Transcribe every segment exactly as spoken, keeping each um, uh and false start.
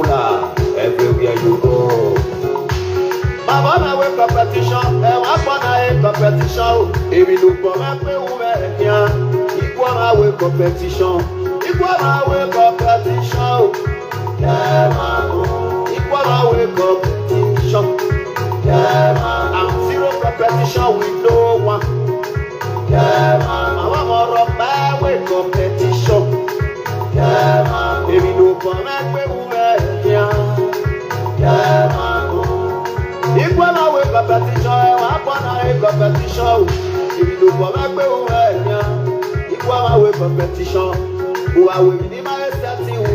Everywhere you go. Bàbá máa wé competition, ẹ wá pọ̀ náà ẹ competition o. Èmi ló pọ̀ máa pé wù ẹ̀ kíá. Ikú máa wé competition. Ikú máa wé competition o. Ikú máa wé competition. I'm zero competition with no one. Àwọn ọmọ ọ̀rọ̀ máa wé competition. Èmi ló pọ̀ máa pé wù ẹ̀ kíá. Ikú máa wé competition, ẹ wá pọ̀ náà ẹ competition o. Èmi ló pọ̀ máa pé wù ẹ̀ kíá. Ikú máa wé competition. Wà wé mi ní máa ẹ sẹ́tì wù.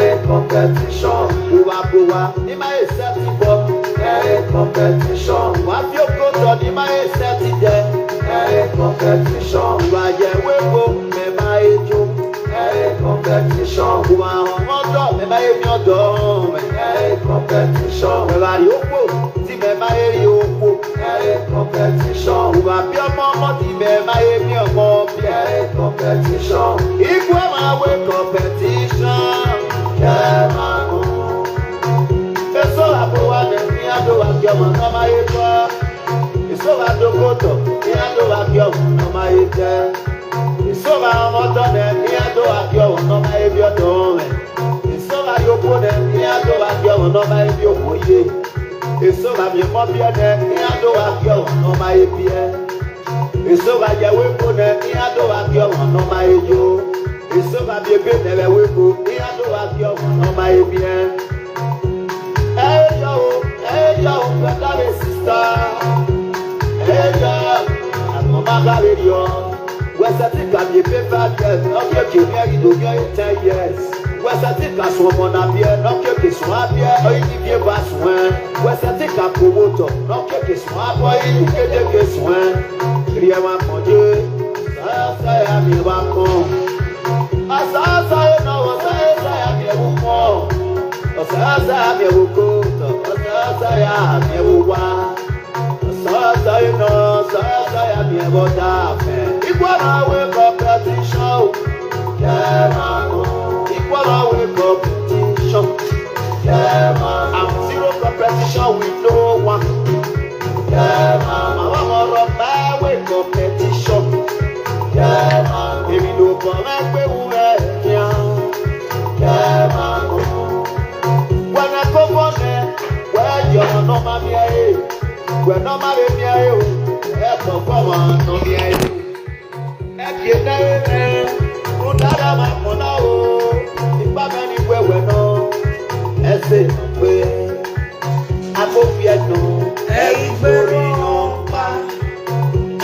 Ẹ competition. Wà bò wá ní máa ẹ sẹ́tì bọ̀. Ẹ competition. Wà á fi okó tọ̀ ní máa ẹ sẹ́tì jẹ. Ẹ competition. Wà yẹ wéko mẹ́ máa ẹ jó. Ẹ competition. Wà ọmọ tọ̀ mẹ́ máa ẹ mi ọ̀dọ́ mẹ́. Ẹ competition. Wà á rí òpó tí mẹ́ máa ẹ rí òpó. Ẹ competition. Wà á bí ọmọ ọmọ tí mẹ́ máa ẹ mi ọmọ bí. Ẹ competition. Ikú ẹ máa wé competition. Ẹ máa kú. Èso àbò wa lè ní àdó wa kí ọmọ náà máa yé bọ́. Èso wa dókòtò ní àdó wa kí ọmọ náà máa yé jẹ́. Èso wa ọmọ tọ́lẹ̀ ní àdó wa kí ọmọ náà máa yé bí ọ̀dọ́ rẹ̀. Èso wa yòókù rẹ̀ ní àdó wa kí ọmọ náà máa yé bí òkú yé. Èso wa mi mọ́ bí ẹ̀dẹ̀ ní àdó wa kí ọmọ náà máa yé bí ẹ̀. Èso wa jẹ wéko nẹ, ní àdó wa kí ọmọ náà máa yé jó. Èso wa bí ebe nẹ̀rẹ̀ wéko, ní àdó wa kí ọmọ náà máa yé bí ẹ. Ẹ yọ o, ẹ yọ o, brother and sister. Ẹ yọ, àmọ́ má bá rẹ yọ. Wẹsẹ̀ tí kàbí ebe five years, lọ́kẹ́ kìíní ẹ̀rí ló yọ eight, ten years. Wẹsẹ̀ tí kà sùn ọmọ náà bí ẹ, lọ́kẹ́ kì sùn á bí ẹ, ọyí ní bí ẹ bá sùn ẹ. Wẹsẹ̀ tí kà kówó tọ̀, lọ́kẹ́ kì sùn á bọ́ ìlú kédeke sùn ẹ. Rí ẹ wá pọ̀ dé, sọ́yà sọ́yà mi wá pọ̀. Ọ̀sán sọ́yà náà wọ́n sọ́yà sọ́yà mi ẹ̀ wú pọ̀. Ọ̀sán sọ́yà mi ẹ̀ wú kó tọ̀, ọ̀sán sọ́yà mi ẹ̀ wú wá. Sasa ino, sasa ya mi ebo dafe. Equal my way competition. Yeah, man. Equal my way competition. Yeah, man. I'm zero competition with no one. Yeah, man. I want more of my way competition. Yeah, man. If you don't come and pay, who yeah, man. When I come on there, where you know, mommy, eh? Wẹ̀nà má lè mi ayé o, ẹ kàn fọwọ́ nù mi ayé. Ẹ kì í náyé mẹ́, mo dára máa mọ̀ náà o. Ipá mẹ́rin wẹ̀wẹ̀ náà, ẹ ṣe mọ̀ pé agbófin ẹ̀dùn, ẹ rí gbórí náà pa.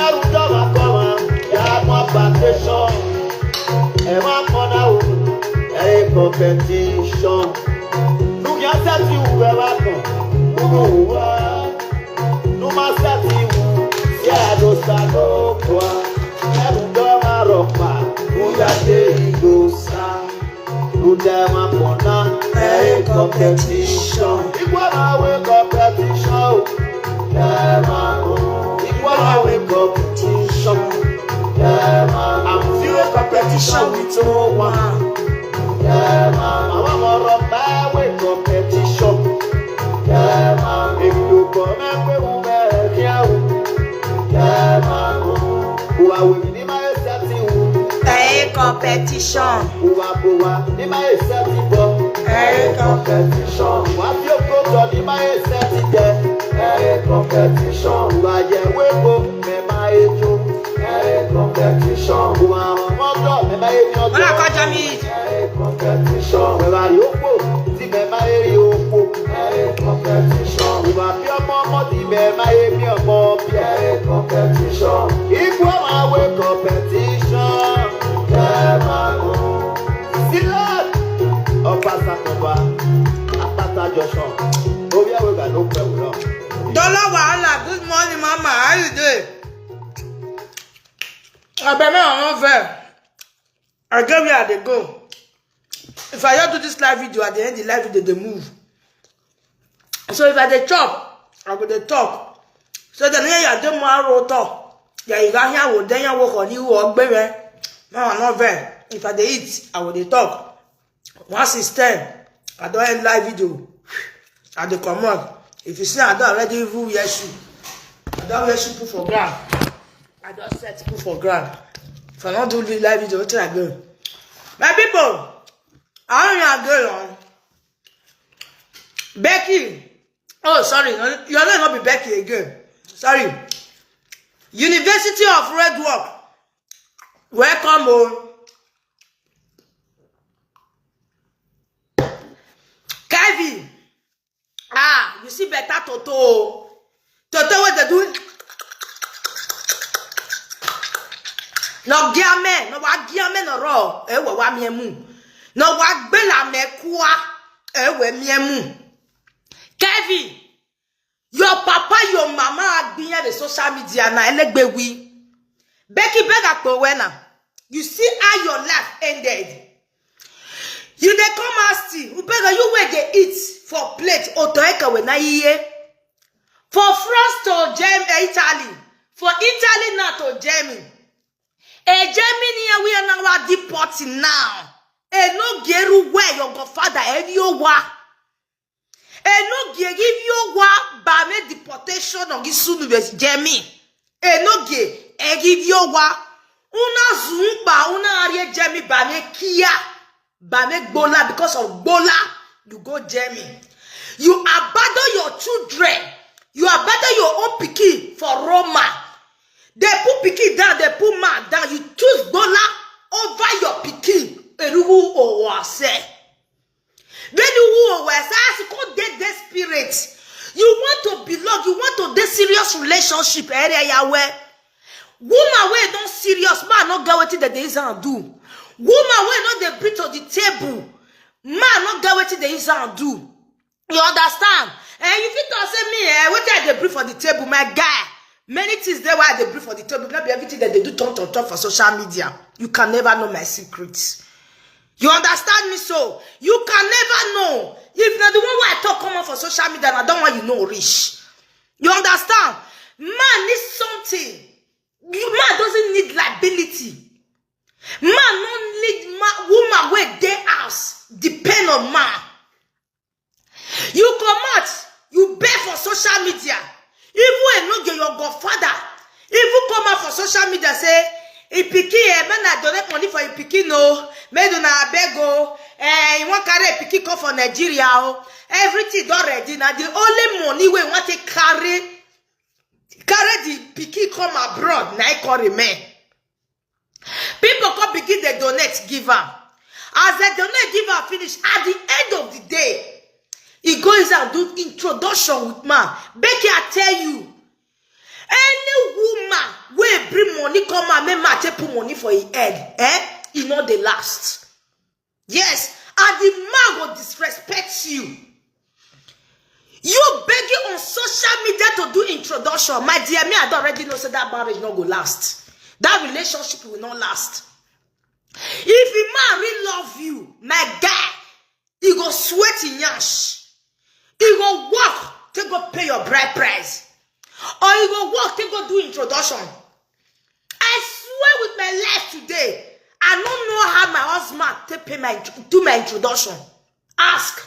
Ẹrù dọ́mà kọ́mà, yà á mọ plantation. Ẹ má mọ̀ náà o, ẹ rí competition. Nùgbìn á sẹ́tì wù ẹ wá kàn, nínú wù wá. Numasatiwu, Siado Salokwa, Emudoma Ropa, Uyate Idosa, Udema Pona, eh, competition. Equal our competition. Dema, equal our competition. Dema, I'm zero competition with no one. Yeah, man. Àwọn ọmọ ọ̀rọ̀ máa wé competition. Yeah, man. Èmi ló kọ́ mẹ́pẹ́ wù bẹ́ẹ̀ kí á wù. Yeah, man. Wà wò mí ní máa ń ṣe ti wù. Ẹ competition. Wà bò wá ní máa ń ṣe ti bọ̀. Ẹ competition. Wà á fi òkú tọ̀ ní máa ń ṣe ti jẹ. Ẹ competition. Wà á yẹ wéwo, ẹ máa ń jó. Ẹ competition. Wà á mọ́tò, ẹ máa ń yọ. Wọ́n náà kọjá mi. Ẹ competition. Wẹ̀rẹ̀ àrí òpó tí bẹ́ẹ̀ máa ń rí òpó. Ẹ competition. Ìwà bí ọmọ ọmọ tí bẹ́ẹ̀ máa ń bí ọmọ bí. Ẹ competition. Equal our way competition. Ẹ máa kú. Sílẹ̀. Ọba Sàkóbá, Apáta Junction. Orí ẹ̀wẹ̀ gà ló pẹ̀ wúrọ̀. Dollar Wahala, good morning, mama. How you dey? Abeg, make I no vex. I get where I dey go. If I just do this live video, at the end the live video dey move. So if I dey chop, I go dey talk. So then here I dey more road talk. Yeah, you got here, I will then you walk on you or baby. No, I no vex. If I dey eat, I go dey talk. Once it's ten, I don end live video. I dey comot. If you see, I don already even wear shoe. I don wear shoe put for ground. I don set put for ground. If I no do the live video, wetin I go? My people, I wan yarn again o. Becky. Oh, sorry. No, your name no be Becky again. Sorry. University of Red Rock. Welcome o. Kevin. Ah, you see better toto o. Toto wey dey do. No giame, no wa giame no ro. Ewe wa miemu. No wa gbela me kwa. Ewe miemu. Kevin, your papa, your mama agbiyan the social media na elegbe wi. Becky Bega Powena, you see how your life ended. You dey come ask you, Bega, you wey dey eat for plate, oto eka we na iye. For France to Germany, Italy. For Italy now to Germany. E Germany here we are now deporting now. E no geru where your godfather, e ni o wa. E no gi e give you wa ba me deportation of this sunu be Germany. E no gi e give you wa. Una zumba, una are Germany ba me kia. Ba me gbola because of gbola. You go Germany. You abandon your children. You abandon your own pikin for Roma. They put pikin down, they put man down. You choose gbola over your pikin. Eruhu owase. When you who were as come dey desperate, you want to belong, you want to dey serious relationship area Yahweh. Woman wey don serious, man no get wetin dem dey use am do. Woman wey no dey bring to the table, man no get wetin dey use am do. You understand? And you fit talk say me, eh, wetin I dey bring for the table, my guy. Many things dey why I dey bring for the table. No be everything that they do turn turn turn for social media. You can never know my secrets. You understand me so? You can never know. If na the one wey I talk come out for social media, na that one you know reach. You understand? Man needs something. You, man doesn't need liability. Man no need ma-, woman wey dey house depend on man. You comot, you beg for social media. Even Enoge, your godfather, even come out for social media say, "E pikin, eh, make una donate money for e pikin o, make una abeg o, eh, e wan carry e pikin come for Nigeria o." Everything don ready. Na the only money wey e wan take carry, carry the pikin come abroad, na e come remain. People come begin dey donate give am. As dem donate give am finish, at the end of the day, e go use am do introduction with man. Becky, I tell you, any woman wey bring money come out, make man take put money for him head, eh? E no dey last. Yes, and the man go disrespect you. You begging on social media to do introduction, my dear, me, I don already know say that marriage no go last. That relationship will not last. If a man really love you, my guy, he go sweat in yash. He go work to go pay your bride price. Or he go work to go do introduction. I swear with my life today, I don't know how my husband take pay my intro-, do my introduction. Ask.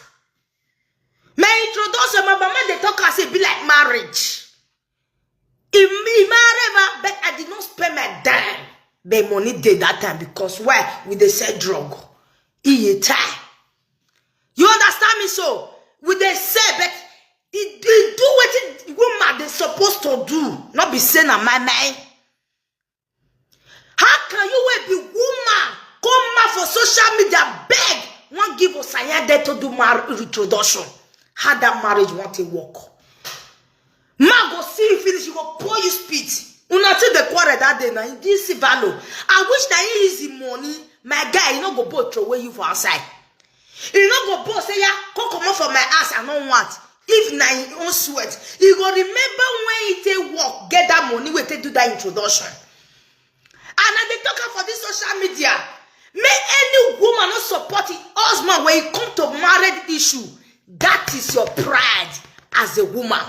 My introduction, my mama dey talk as e be like marriage. He, he marry ma, but I did not spend my dime. But money dey that time because why? We dey sell drug. Iye tie. You understand me so? We dey sell, but he, he do wetin woman dey supposed to do. Not be say na my mind. How can you wey be woman come out for social media beg wan give Osanyade to do mar-, introduction? How that marriage wan take work? Man go see you finish, he go pour you spit. Una still dey quarrel that day na, he give Sivalo. I wish na he use the money, my guy, he no go both throw away you for outside. He no go both say, "Yeah, come comot for my house, I no want." If na him own sweat, he go remember when he take work, get that money wey take do that introduction. And I dey talk am for this social media. Make any woman no support him husband when he come to married issue. That is your pride as a woman.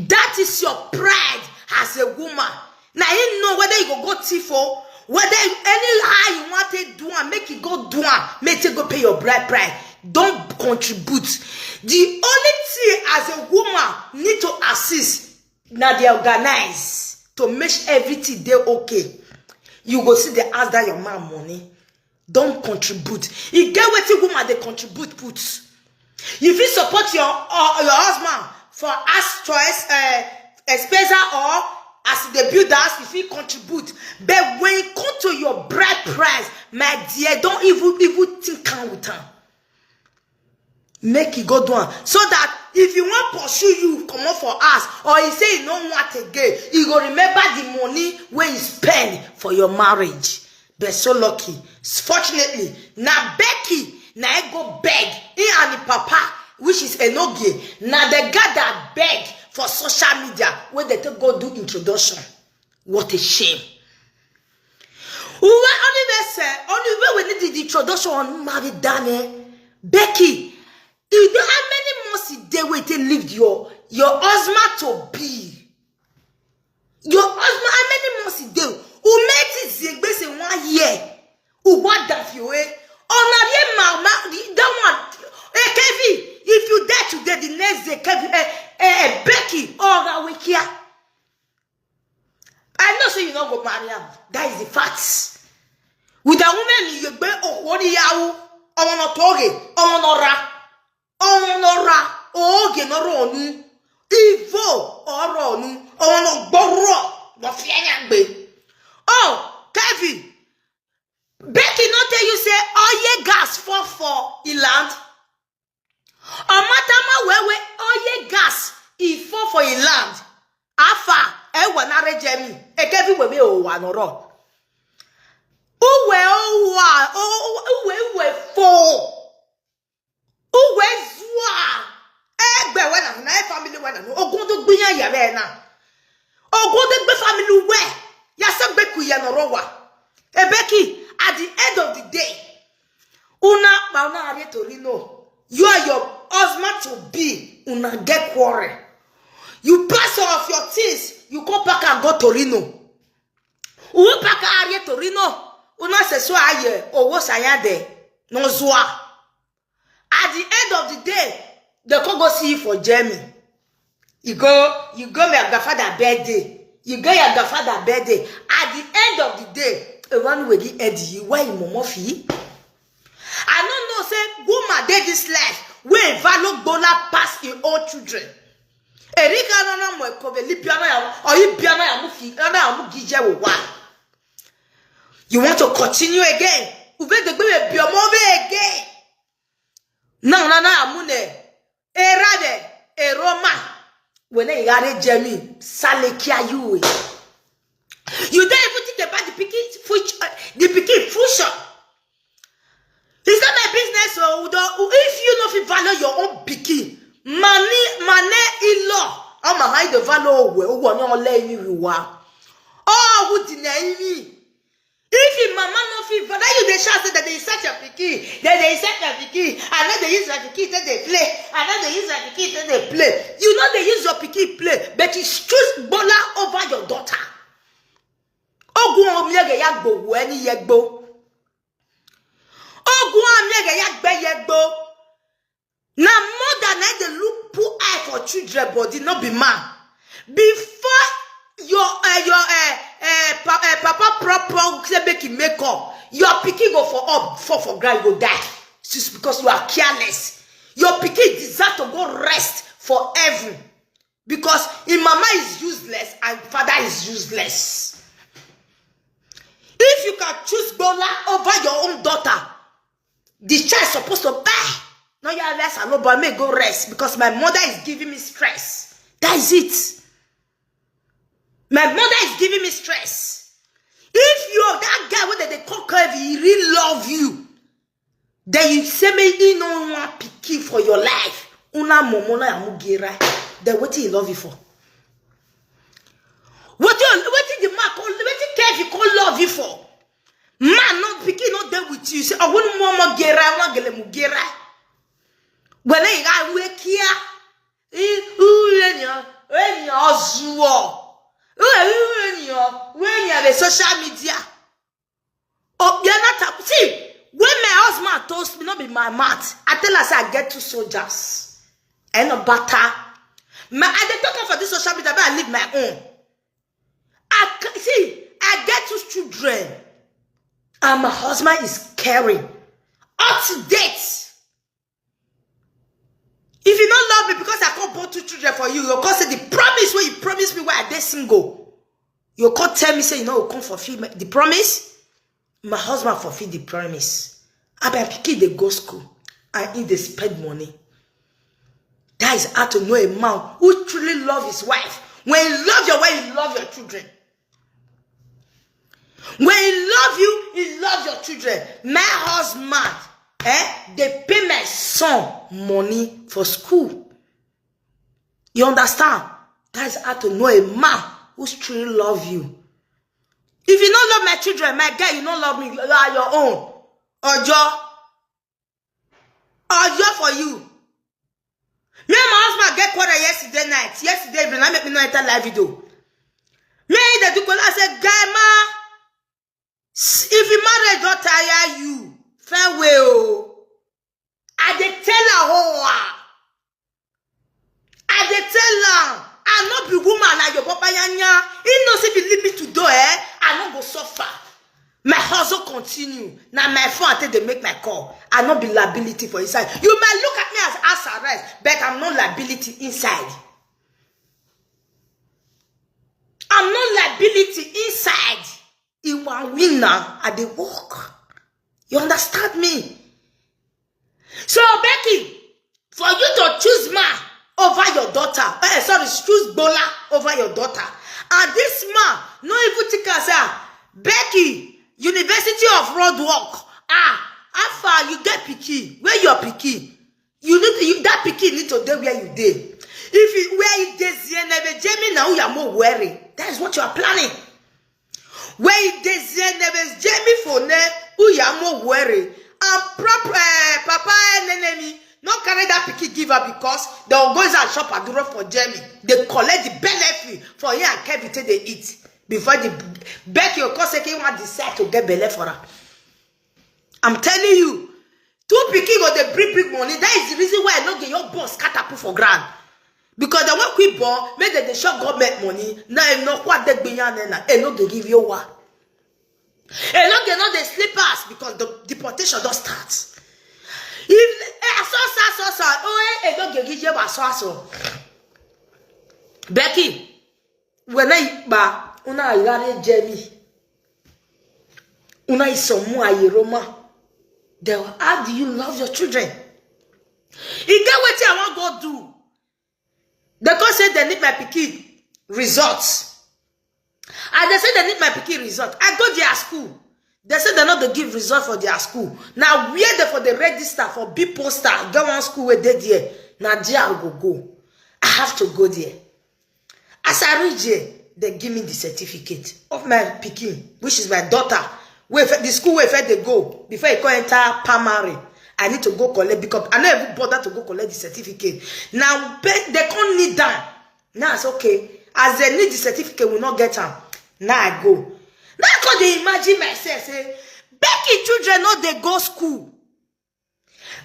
That is your pride as a woman. Na him know whether you go go thief o, Whether anyhow you want to do and make it go do am, make it go pay your bride price. Don't contribute. The only thing as a woman need to assist, now they organize to make sure everything dey okay. You go see the ask that your man money. Don't contribute. You get wetin woman they contribute put. You fit support your uh, your husband for house choice, uh, expenditure, or as they build house, you fit contribute. But when it come to your bride price, my dear, don't even even think am with am. Make it go down so that if you want pursue you come up for us, or he say you no want again, you go remember the money wey you spend for your marriage. But so lucky, fortunately, na Becky na I go beg him and him papa, which is Enogie, na the gather beg for social media wey they take go do introduction. What a shame. Uwe only we say only we we need the introduction on married Daniel Becky. You know how many months a day wey take leave your your husband to be? Your husband, how many months a day? Umeti ziegbe se one year. Uwa dafioe. Ona ye mama that one. Eh, Kevin, if you die today, the next day, Kevin, eh, eh, eh, Becky, or Wikia. I know say you no go marry am. That is the fact. With a woman, you be oh, what do you? Ọmọ nọ tọghe, ọmọ nọ ra, ọmọ nọ ra, oge nọ rọnu, ivo ọrọnu, ọmọ nọ gbọrọ, nọ fi anya gbe. Oh, Kevin, Becky no tell you say oil gas fall for e land. Omatama wewe oil gas e fall for e land. Afa ewa na rejemi ekevi wewe o wa noro. Uwe owa uwe uwe fo. Uwe zua. Egbe wena na e family wena no ogun do gbiyan ya wena. Ogun do gbe family we. Ya se gbe ku ya noro wa. Ebeki, at the end of the day, una pa una are Torino. You are your husband to be. Una get quarrel. You pass all of your things. You come back and go Torino. Uwe pack are Torino. Una se so aye owo sayade no zua. At the end of the day, they come go see you for Germany. You go, you go my grandfather birthday. You go your grandfather birthday. At the end of the day, a one way the end you why you momo fi. I don't know say woman dey this life wey value gbola pass im own children. Erika no no mo ko be lipiana ya or ibiana ya mu fi na ya mu gije wo wa. You want to continue again? Ube de gbe bi omo be again. Now na na amune. Erade eroma. When I gare Jemi sale kia you. You don't even think about the pikin future. The pikin future. It's not my business. So if you no fit value your own pikin, money, money in law. I'm a hide the value we who are not letting you are. Oh, who deny me? If your mama no fit value, then you dey shout say that they insult your pikin, then they insult your pikin. I know they use your pikin, then they play. I know they use your pikin, then they play. You know they use your pikin play, but you choose bola over your daughter. Ogun omiege ya gbo wo eni yegbo. Ogun omiege ya gbe yegbo. Na mother na dey look put eye for children body, no be man. Before your uh, your uh, uh, pa, uh, papa proper say make him make up, your pikin go for up fall for ground go die. Just because you are careless, your pikin deserve to go rest for heaven. Because im mama is useless and father is useless. If you can choose Bola over your own daughter, the child supposed to die. No, you rest alone, but may go rest because my mother is giving me stress. That is it. My mother is giving me stress. If you that guy wey dey call Kevin, he really love you, then you say me he no want pikin for your life. Una momo na amugera. Then wetin he love you for? Wetin wetin the man call wetin Kevin call love you for? Man no pikin no dey with you. Say I wouldn't momo gera, I want gele mugera. When I got wekia, he who any any ozuo. Who any any social media. Obiana tap. See, when my husband toast me, not be my mouth. I tell her say I get two soldiers. I no butter. My I dey talk am for this social media, but I leave my own. I ca- see, I get two children, and my husband is caring. Up to date. If you don't love me because I can't born two children for you, you can't say the promise where you promised me while I dey single. You can't tell me say you know come fulfill my- the promise. My husband fulfill the promise. I be pikin dey go school and he dey spend money. That is how to know a man who truly love his wife. When you love your wife, you love your children. When he love you, he love your children. My husband, eh, they pay my son money for school. You understand? That's how to know a man who's truly love you. If you don't love my children, my girl, you don't love me, you are your own. Ojo. Ojo for you. Me and my husband get quarrel yesterday night. Yesterday evening, I make me no enter live video. Me and the Dukola say, guy man, s- if you married don't tire you, farewell. I dey tell her oh, ah. I dey tell her, I no be woman like your papa yanya. He knows if he leave me to do eh, I no go suffer. My hustle continue. Now my phone I take dey make my call. I no be liability for inside. You might look at me as house arrest, but I'm not liability inside. I'm not liability inside. In one win now, I dey work. You understand me? So Becky, for you to choose man over your daughter, eh, sorry, choose Bola over your daughter, and this man no even think am say, ah, Becky, University of Road Work, ah, how far you get pikin? Where your pikin? You need you, that pikin need to dey where you dey. If you where you dey, Zienebe Jamie na Uyamo Were. That is what you are planning. Where you dey, Zienebe Jamie for ne Uyamo Were. And proper eh, Papa Enenemi no carry that pikin give her because they will go inside shop and draw for Jamie. They collect the benefit for here and Kevin take they eat. Before the Becky Okoseke want decide to get belle for her. I'm telling you, two pikin go dey bring big money. That is the reason why I no get your boss catapult for ground. Because they won't quit born, make them dey shop government money. Now you know what they be yarn na, e no dey give you one. E no get no dey sleep pass because the deportation don start. If eh, so so so so, oh eh, e no get give you one so so. Becky, when I ba, una igare Jamie, una isomu aye Roma. Then how do you love your children? E get wetin I wan go do. They come say they need my pikin results. As they say they need my pikin result, I go their school. They say they no dey give result for their school. Now where they for the register for big poster, get one school where they there. Now there I go go. I have to go there. As I reach there, they give me the certificate of my pikin, which is my daughter. Wey fe- the school wey first dey go before e come enter primary. I need to go collect because I no even bother to go collect the certificate. Now pe- they come kneel down. Now it's okay. As they need the certificate, we not get am. Now I go. Now I come dey imagine myself say, Becky children no dey go school.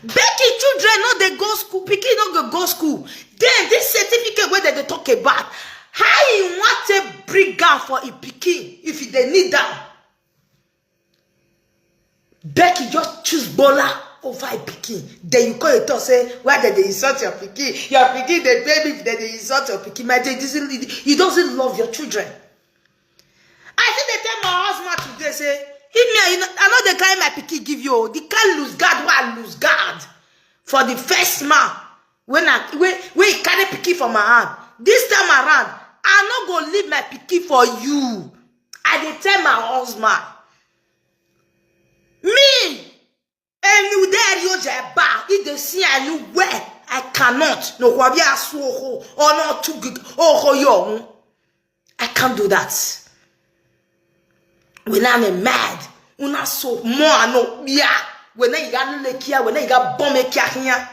Becky children no dey go school, pikin no go go school. Then this certificate wey dem dey talk about, how you want to bring am for a pikin if you dey need am? Becky just choose Bola over a pikin. Then you call it talk say why dem dey insult your pikin? Your pikin dey pay me, dem dey insult your pikin. My dear, it doesn't, it doesn't love your children. I still dey tell my husband today say, if me and you, no- I no dey carry my pikin give you. Oh. The kind lose guard wey I lose guard for the first man when I when, when he carry pikin for my hand. This time around, I no go leave my pikin for you. I dey tell my husband. Me, enu deri o je ba, I dey see enu where I cannot. No kwa bi asu oho, or not too good, oho yo. I can't do that. When I'm a mad, una so more no yeah. When I got lekia, when I got bomb kia here.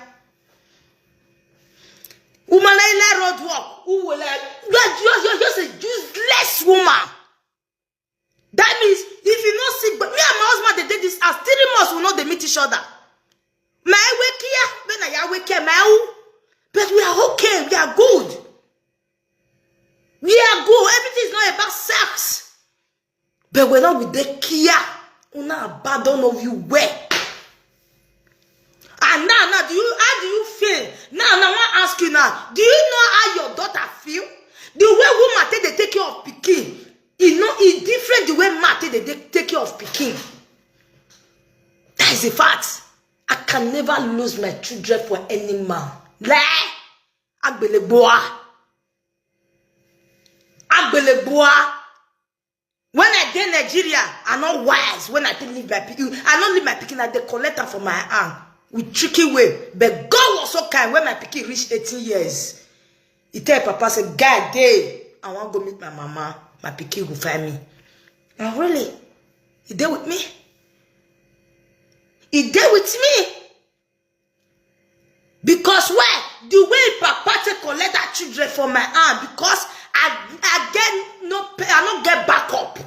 Woman, I let road work. Who will I? You're, you're, you're just a useless woman. That means If you no sick, but me and my husband dey dey this house three months, we no dey meet each other. My wekia, when I wekia, my who? But we are okay, we are good. We are good. Everything is not about sex. But we no with the kia. Una abandon of you where? And now, now, do you, how do you feel? Now, now, I want to ask you now. Do you know how your daughter feel? The way woman take dey take care of pikin, e no, e different the way man take dey take, take care of pikin. That is a fact. I can never lose my children for any man. Lie. Agbelegboa. Agbelegboa. When I dey Nigeria, I no wise. When I take leave my pikin, I no leave my pikin. I dey collect am for my hand with tricky way. But God was so kind. When my pikin reach eighteen years, he tell papa say, "Guy, dey, I wan go meet my mama. My pikin go find me." And really, he dey with me. He dey with me. Because why? The way papa take collect that children for my hand, because I, I get no pay, I no get backup.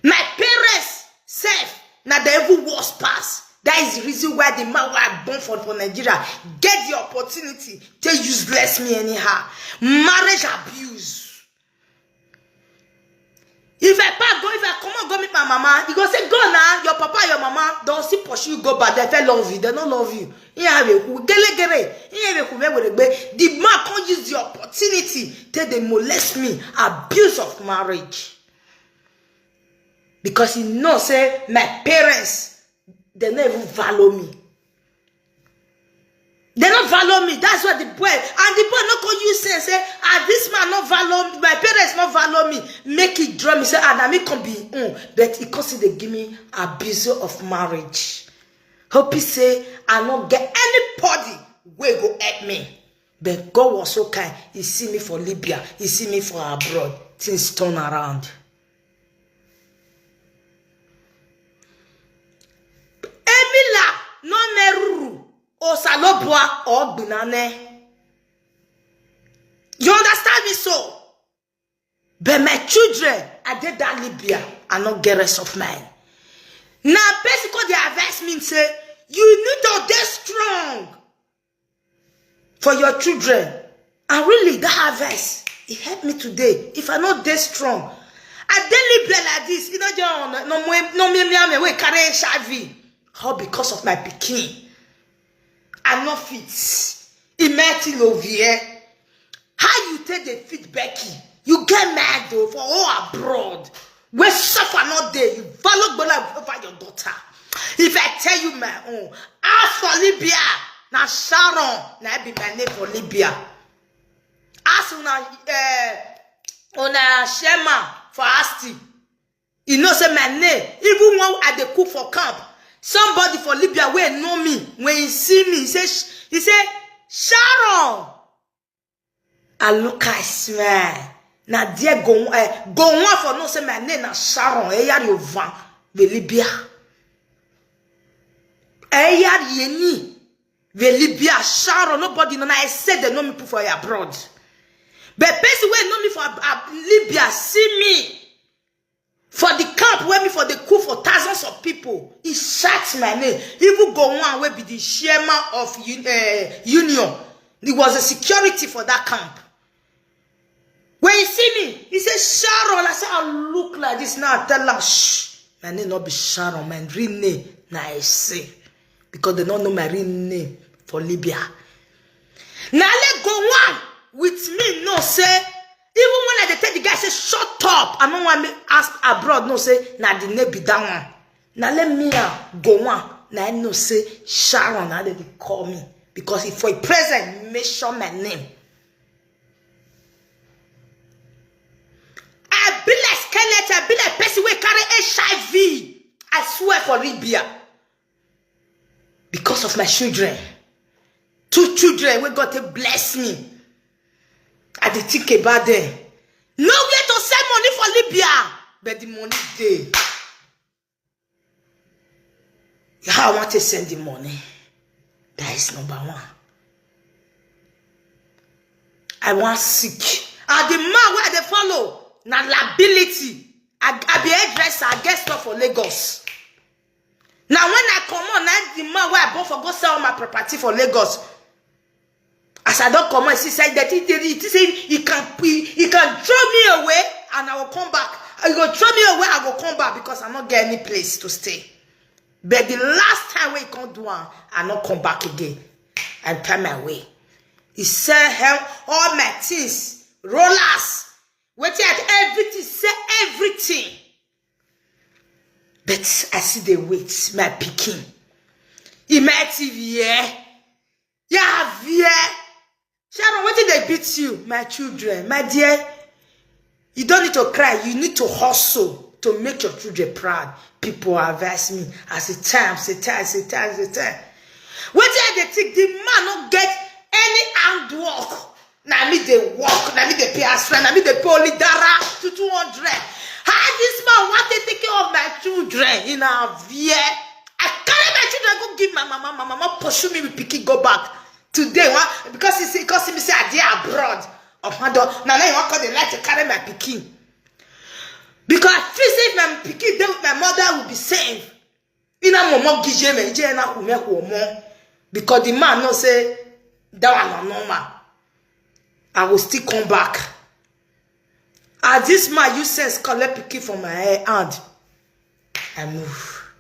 My parents sef, na the even worse pass. That is the reason why the man wey I born for, for Nigeria get the opportunity to useless me anyhow. Marriage abuse. If I pack go, if I come out, go meet my mama, he go say, "Go now, your papa and your mama don still pursue you, go back. They fell love you, they no love you." Ihe a wee kwu, gele gele, ihe a wee kwu, wee were gbe. The man come use the opportunity, take dey molest me, abuse of marriage. Because he know say my parents, they no even value me. They no value me. That's why the boy, and the boy no come use sense say, "Ah, this man no value me, my parents no value me." Make it draw me say, "Ah, na me come be him." But he come still dey give me abuse of marriage. Hope he say I no get anybody wey go help me. But God was so kind. He see me for Libya. He see me for abroad. Things turn around. Emila no meruru osalobua or gbinane. You understand me so? But my children, I did that Libya, I no get rest of mind. Now, basically, they advise me say, "You need to dey strong for your children." And really, that advice, it helped me today. If I no dey strong, I dey Libya like this. You know, John, no more, no me, me, me, we carry H I V. All because of my pikin. I no fit. Imagine over here. How you take the fit Becky? You get mad though for all abroad. We suffer not there. You follow Bola over your daughter. If I tell you my own, as for Libya, na Sharon, na be my name for Libya. As una, eh, una Shema for Asti. You know say my name, even when I dey cook for camp, somebody for Libya wey know me, when he see me, he say, sh-, he say, "Sharon." I look, I smile. Na there go, eh, go one for know say my name na Sharon. Eyari Ovan, the Libya. Eyari Yeni, the Libya, Sharon. Nobody know. Na I said they know me put for abroad. But person wey know me for ab-, ab-, Libya see me for the camp where me for the cook for thousands of people. He shout my name. Even go one wey be the chairman of un-, eh, union. He was a security for that camp. When he see me, he say, "Sharon." I say, I look like this now. I tell am, "Shh, my name no be Sharon. My real name na I say." Because they don't know my real name for Libya. Now let go one with me, no say, even when I dey tell the guy, say, "Shut up. I no want me ask abroad," no say, "Na the name be that one." Now let me, uh, go one. Now I know say Sharon, now they dey call me. Because if for a present, make sure my name. I be like skeleton, I be like person wey carry H I V. I swear for Libya. Because of my children. Two children wey God take bless me. I dey think about them. Nowhere to send money for Libya, but the money dey. How I want to send the money? That is number one. I want sick. And the man wey I dey follow, na liability. I, I be hairdresser, I get store for Lagos. Now when I come on, now the man where I bought for go sell all my property for Lagos. As I don't come on, she said that he, he, he, say he can he, he can throw me away and I will come back. He go throw me away, I will come back because I not get any place to stay. But the last time we come do one, I not come back again. I time my way. He sell him all my things, rollers, waiting at everything, sell everything. But I see the wait, my picking. In my T V, yeah. Yeah, yeah. Sharon, what did they beat you? My children, my dear, you don't need to cry. You need to hustle to make your children proud. People advise me as a time, say time, say time, say time. What did they think? The man not get any handwork. Na me dey work, na me dey pay house rent, na me dey pay only dara to two hundred. How this man want to take care of my children in a year? I carry my children go give my mama, my mama pursue me with pikin go back. Today, one because he say, because he say I dey abroad. Of my door, now now you want call the light to carry my pikin. Because I feel say if my pikin dey with my mother will be safe. Ina momo gije me ije na kume kuomo. Because the man know say that one na normal. I will still come back. As this man use sense collect pikin from my hand, I move.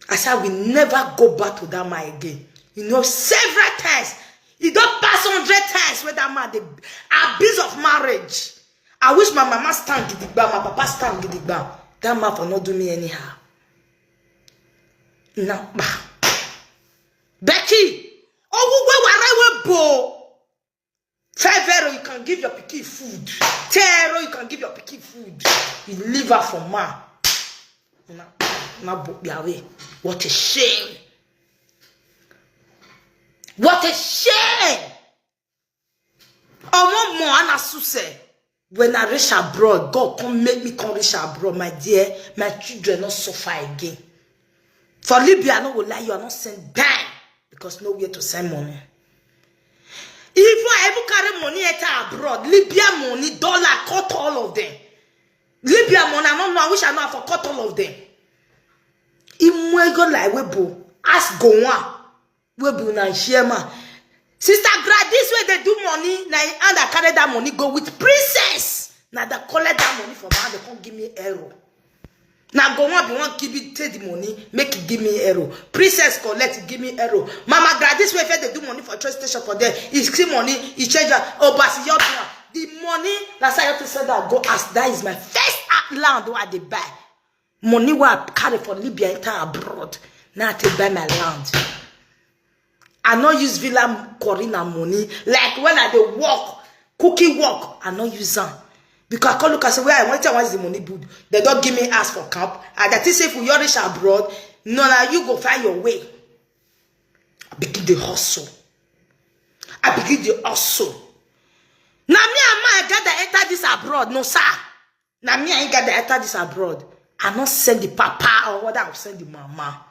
I said I will never go back to that man again. You know, several times. He don't pass hundred times with that man. The abuse of marriage. I wish my mama stand gidigba, my papa stand gidigba. That man for not do me anyhow. Nah, bah. Becky, oh, we were right bo. Five euro, you can give your pikin food. Ten euro, you can give your pikin food. You leave her for man. Nah, nah, bo- be away. What a shame. What a shame. I want more and as you say. When I reach abroad, God come make me come reach abroad, my dear. My children not suffer again. For Libya, I no go lie, you are not send dime because nowhere to send money. If I even carry money enter abroad, Libya money, dollar, cut all of them. Libya money, I don't know. I wish I know I for cut all of them. Imwego like webo, ask go one. Wey be una share man. Sister Gladys wey dey do money, na him hand I carry that money go with Princess. Na that collect that money from her, they come give me euro. Na go one be one give me take the money, make it give me euro. Princess collect, give me euro. Mama Gladys wey first dey do money for train station for there, he see money, he change her. Oh, but you do am. The money, that's how you have to send that go as that is my first land wey I dey buy. Money wey I carry for Libya enter abroad. Now I take buy my land. I no use Villa Corina money. Like when I dey work, cooking work, I no use am. Because I come look and say, where I want, I want the money good. They don't give me ask for camp. And that is if we reach abroad, no, now you go find your way. I begin the hustle. I begin the hustle. Now me and my gather enter this abroad, no sir. Now me and gather enter this abroad. I not send the papa or what I will send the mama.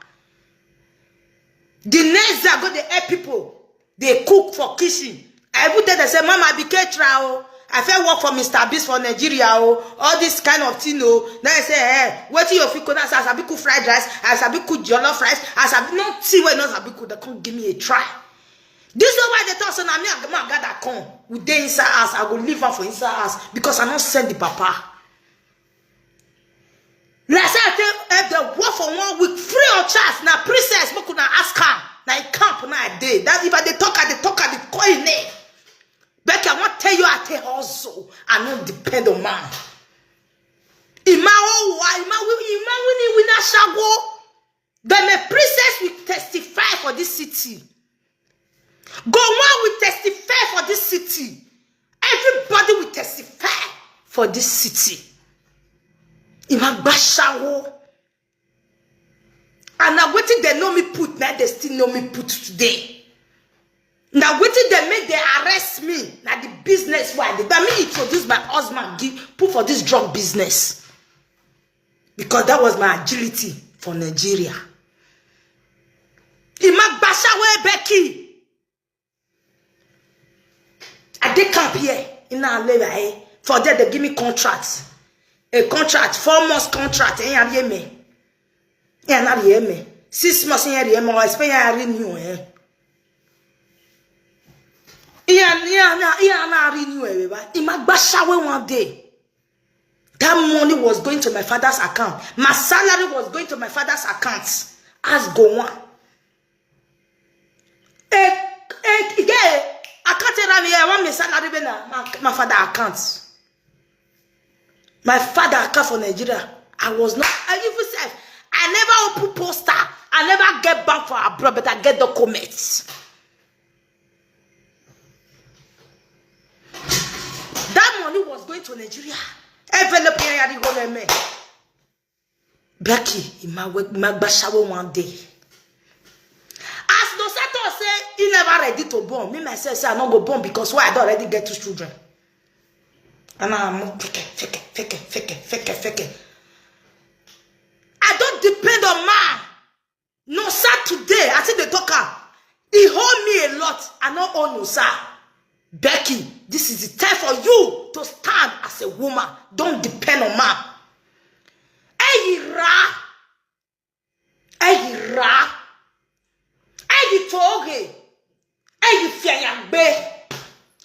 The next day I go dey help people. They cook for kitchen. I even tell them say, Mama, I be caterer. Oh. I feel work for Mister Beast for Nigeria. Oh. All this kind of thing. Oh. Now I say, hey, what do you feel? As I be cook fried rice, as I be cook jollof rice, as I be not see where not I be cook. They come give me a try. This is why they talk so now me and my God that come. We dey inside house. I go leave her for inside house because I not send the papa. Like I say, I tell if they work for one week, free of charge. Now Princess, make una ask her. Now he camp now a day. That if I dey talk, I dey talk, I dey call him name. But I want tell you, I tell also, I no depend on man. Ima owa, ima wi, ima wini wina shago. Then the princess will testify for this city. Go one will testify for this city. Everybody will testify for this city. Ima gbashawo. And now wetin they know me put, now they still know me put today. Now wetin they make they arrest me. Now the business why they, that me introduce my husband give put for this drug business. Because that was my agility for Nigeria. Ima gbashawo Becky. I dey camp here in Alera, eh? For there they give me contracts. A contract, four months contract, eh, are you me? Eh, are you me? Six months, eh, are you me? I spend, eh, renew, eh. Yeah, yeah, yeah, yeah, na renew, eh, ba. He might bash away one day. That money was going to my father's account. My salary was going to my father's account. As go on. Eh, eh, yeah, I can't tell me, I want my salary, be na my, my father account. My father account for Nigeria. I was not, I even said, I never open poster. I never get bank for abroad, but I get documents. That money was going to Nigeria. Envelope here, I didn't go there, man. Becky, he might, he might bash away one day. As Nosato say, he never ready to born. Me, myself, say, I not go born because why I don't already get two children. And I'm fake, fake, fake, fake, fake, fake. I don't depend on man. No, sir, today, I think they talk am. He hold me a lot. I no own no, sir. Becky, this is the time for you to stand as a woman. Don't depend on man. Eyi ra. Eyi ra. Eyi toge. Eyi fiayagbe.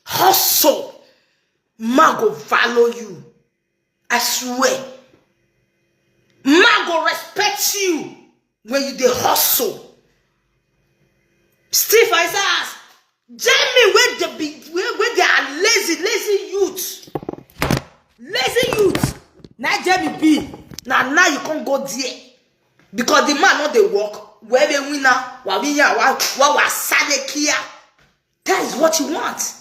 Hustle. Man go follow you. I swear. Man go respect you when you dey hustle. Steve Isaiah, Jamie, where they be, where, where they are lazy, lazy youth. Lazy youth. Now Jamie be. Now, now you can't go there. Because the man not dey work. Where they win now? Wa win ya, wa, wa, wa, sale kia. That is what you want.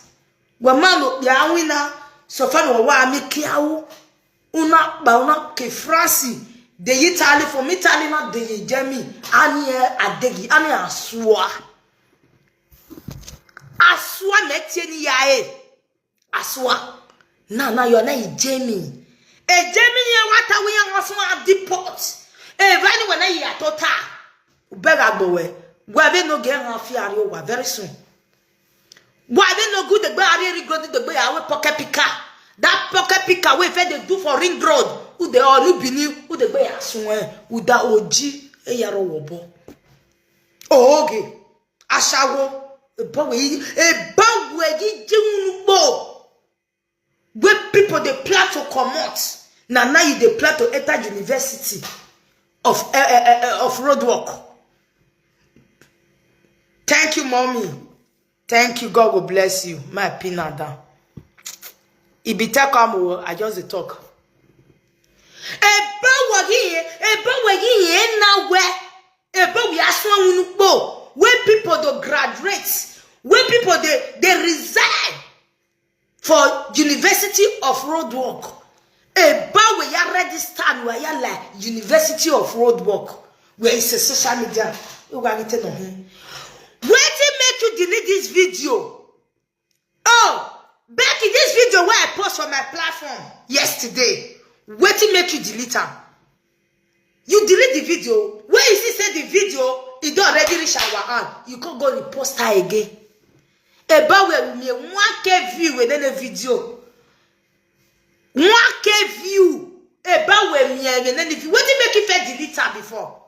When man no be a winner, so far no wa mi kiawo. Una ba una ke France. De Italy for me, Italy na de Jamie. Ani e adegi, ani asua. Asua metieni ya e. Asua. Na, na, you are not a Jamie. A Jamie, you want to win a small deport. A very when I hear tota. Beg a boy. Where they no get a fear you very soon. Why they no good the way I really go to the way I will pocket picker? That pocket picker we fed they do for Ring Road. Who they all who be new, who the way I swear, who that O G, a yarrow wobo. Oh, okay. Ashawo, a boy, a boy, where people they plan to come out. Now, now you they plan to enter university of, uh, uh, uh, of roadwork. Thank you, mommy. Thank you. God will bless you. My pinada. If you take am o, I just dey talk. Ebe wagi, ebe wagi ye na we. Ebe we aswa unukpo. When people do graduate, when people they, they resign for University of Roadwork. Ebe we ya register we ya like University of Roadwork. Where is a social media? We go get no him. Wetin make you delete this video? Oh, Becky, this video where I post on my platform yesterday. Wetin make you delete am? You delete the video. When you see say the video, it don already reach our hand. You can't go repost her again. About where me one K view with any video. One K view. About where me and any view. What did make you first delete her before?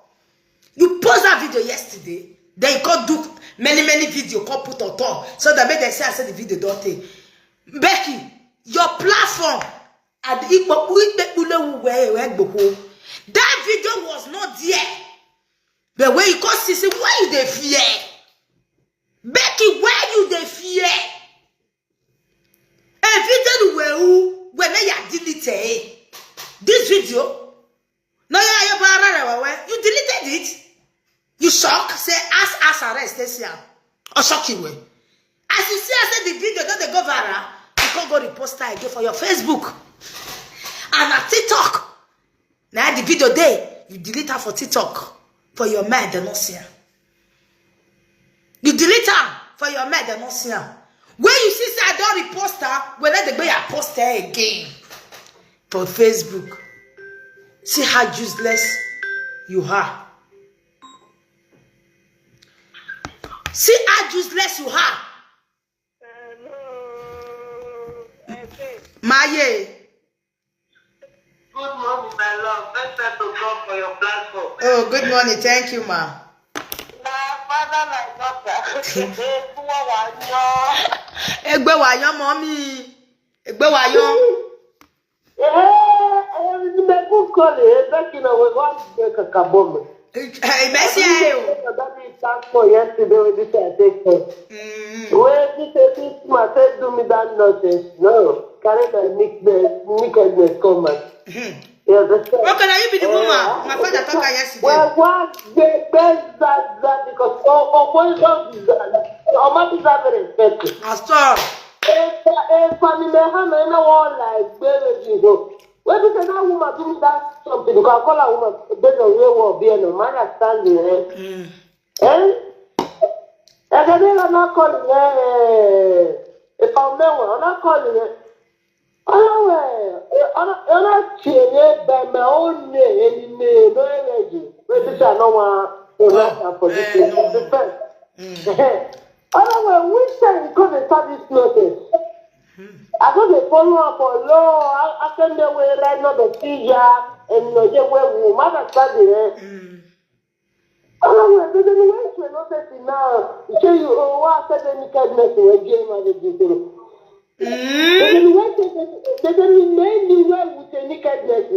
You post that video yesterday. Then you can't do many, many video, can't put on top. So that make they say I said the video don't take. Becky, your platform at the Ikpo, Ikpekpule where, where, where, that video was not there. But when you come see, say, why you dey fear? Becky, why you dey fear? A video where who, when they are deleted. This video, no, yeah, you deleted it. You shock, say, ask, ask arrest, they say, or shock you way. As you see, I said the video, don't they go viral? You can't go repost her again for your Facebook. And at TikTok. Now the video there, you delete her for TikTok. For your mind, they not see her. You delete her for your mind, they not see her. When you see, say, I don't repost her, well, let the way I post her again. For Facebook. See how useless you are. See how useless you are. Hello. Maye. Good morning, my love. First time to come for your platform. Oh, good morning. Thank you, ma. Na father, my daughter. Ebuwa wanyo. Egbe wayo, mommy. Egbe wayo. Eh, eh, me good call, eh, back in our one, the kakabom. Hey, Messi, eh, oh. That is thank for yesterday when this I take for. Mm. When this say this man said do me that nonsense. No, carry my nick-, the nakedness come out. Hmm. You understand? Okay, now you be the woman. Eh, My father talk am yesterday. Well, what the best that, that because oh, oh, what is that? Oh, my is that very respectful. I saw. If, if I'm in the hammer, I know all like, baby, you go. When you say that woman do me that something, you can call a woman based on where we be, no man understand you, eh? Mm. Eh? If I never not calling, eh? If I'm never, I'm not calling, eh? Oh, well, I'm not, I'm not changing by my own name, any name, no energy. When this I know one, Oh, right now for this eh, thing, no. the first. Mm. Otherwise, which time you come and start this nonsense? I go dey follow am for law. I, I send the way right now the see ya and no get where we matter study, eh? Mm. Otherwise, they don't wait for no safety now. You say you oh, what said the nakedness will give him as a detail. Mm. They don't wait for the, they don't make me well with the nakedness.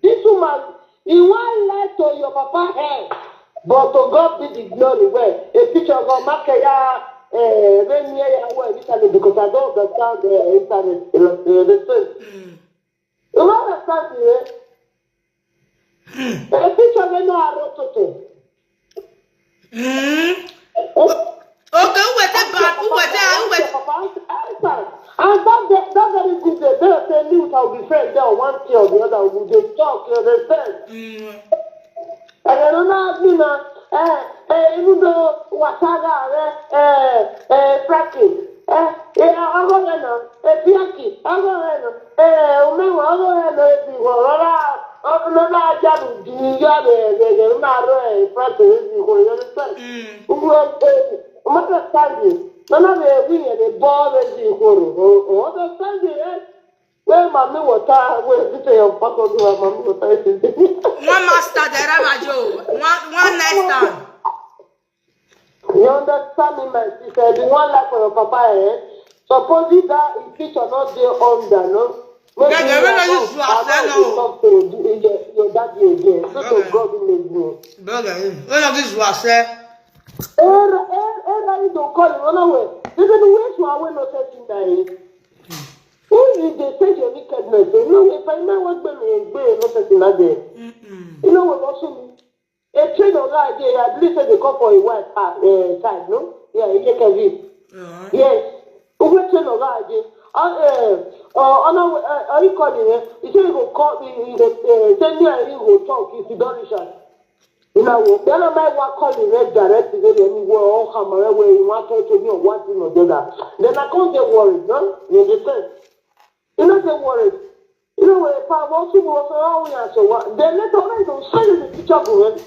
This woman, he won't lie to your papa head. But to God be the glory. Well, a picture of Makaya, eh, when near your well, this time because I don't understand the internet. You know, you understand? Mm. You don't understand the eh? A picture of no arrow to. Mm. Okay, who will take back? Who will take? Who will? And that, that, that very good day, they say me with our be friends there, one thing or the other, we dey talk, you understand? Mm. And I don't know, you know, eh, eh, even though Wasaga, eh, eh, eh, Frankie, eh, eh, I go there now, eh, Bianchi, I go there now, eh, Umewa, I go there now, if you go, Rora, oh, no, no, I just do you, yeah, yeah, yeah, yeah, no, no, eh, Frankie, if you go, you understand? Mm. Who will, eh, understand you? No, no, they win, eh, they ball, eh, you go, oh, oh, understand you, eh? Where mommy water, where this is your photo, do mommy water, is it? One master, the Ramajo. One, one next time. You understand me, my sister? The one like for your papa, eh? Suppose if that in picture not dey under, no? Maybe Yeah, they you will are not use not, you as I no. Will talk to you, your, your daddy again. So Okay. To God will make you. Brother, eh, when of this was eh? Era, era, era, you don't call him, run away. They say the way you are, we not setting that, eh? Who you dey say your wickedness? Eh? No, if I know what be me, be not setting that day. Mm-mm. You know what also? A train of that day, I believe say they come for a wife, uh, uh, side, no? Yeah, he get Kevin. Uh-huh. Yes. Who train of that day? Uh, uh, uh, uh, no, uh, uh, you call him, eh? He say he go call me, he go, uh, tell me, uh, he go talk, if you don't listen. You know, the other my work call him, eh, direct, he say, "Let me go, oh, come on, where you want to talk to me or what thing or the other." Then I can't get worried, no? You understand? You know, get worried. You know, when if I want to go for all we are so what? Then later on, I don't say the teacher go, eh?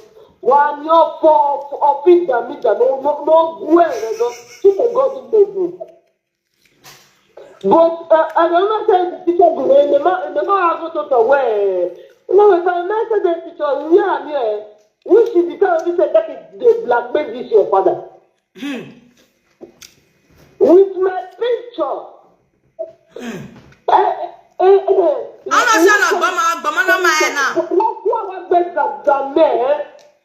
One year for, for, of it, that me, that no, no, no, where, eh, no, people go to make me. But, uh, I don't know say the teacher go, eh, the man, the man have to talk away. You know, if I mention the teacher, yeah, yeah. Which is the time we say that is the blackmail this your father. With my picture. Eh, eh, eh, eh. Ana sana gbama, gbama na ma ena. That's why I beg that, that man, eh?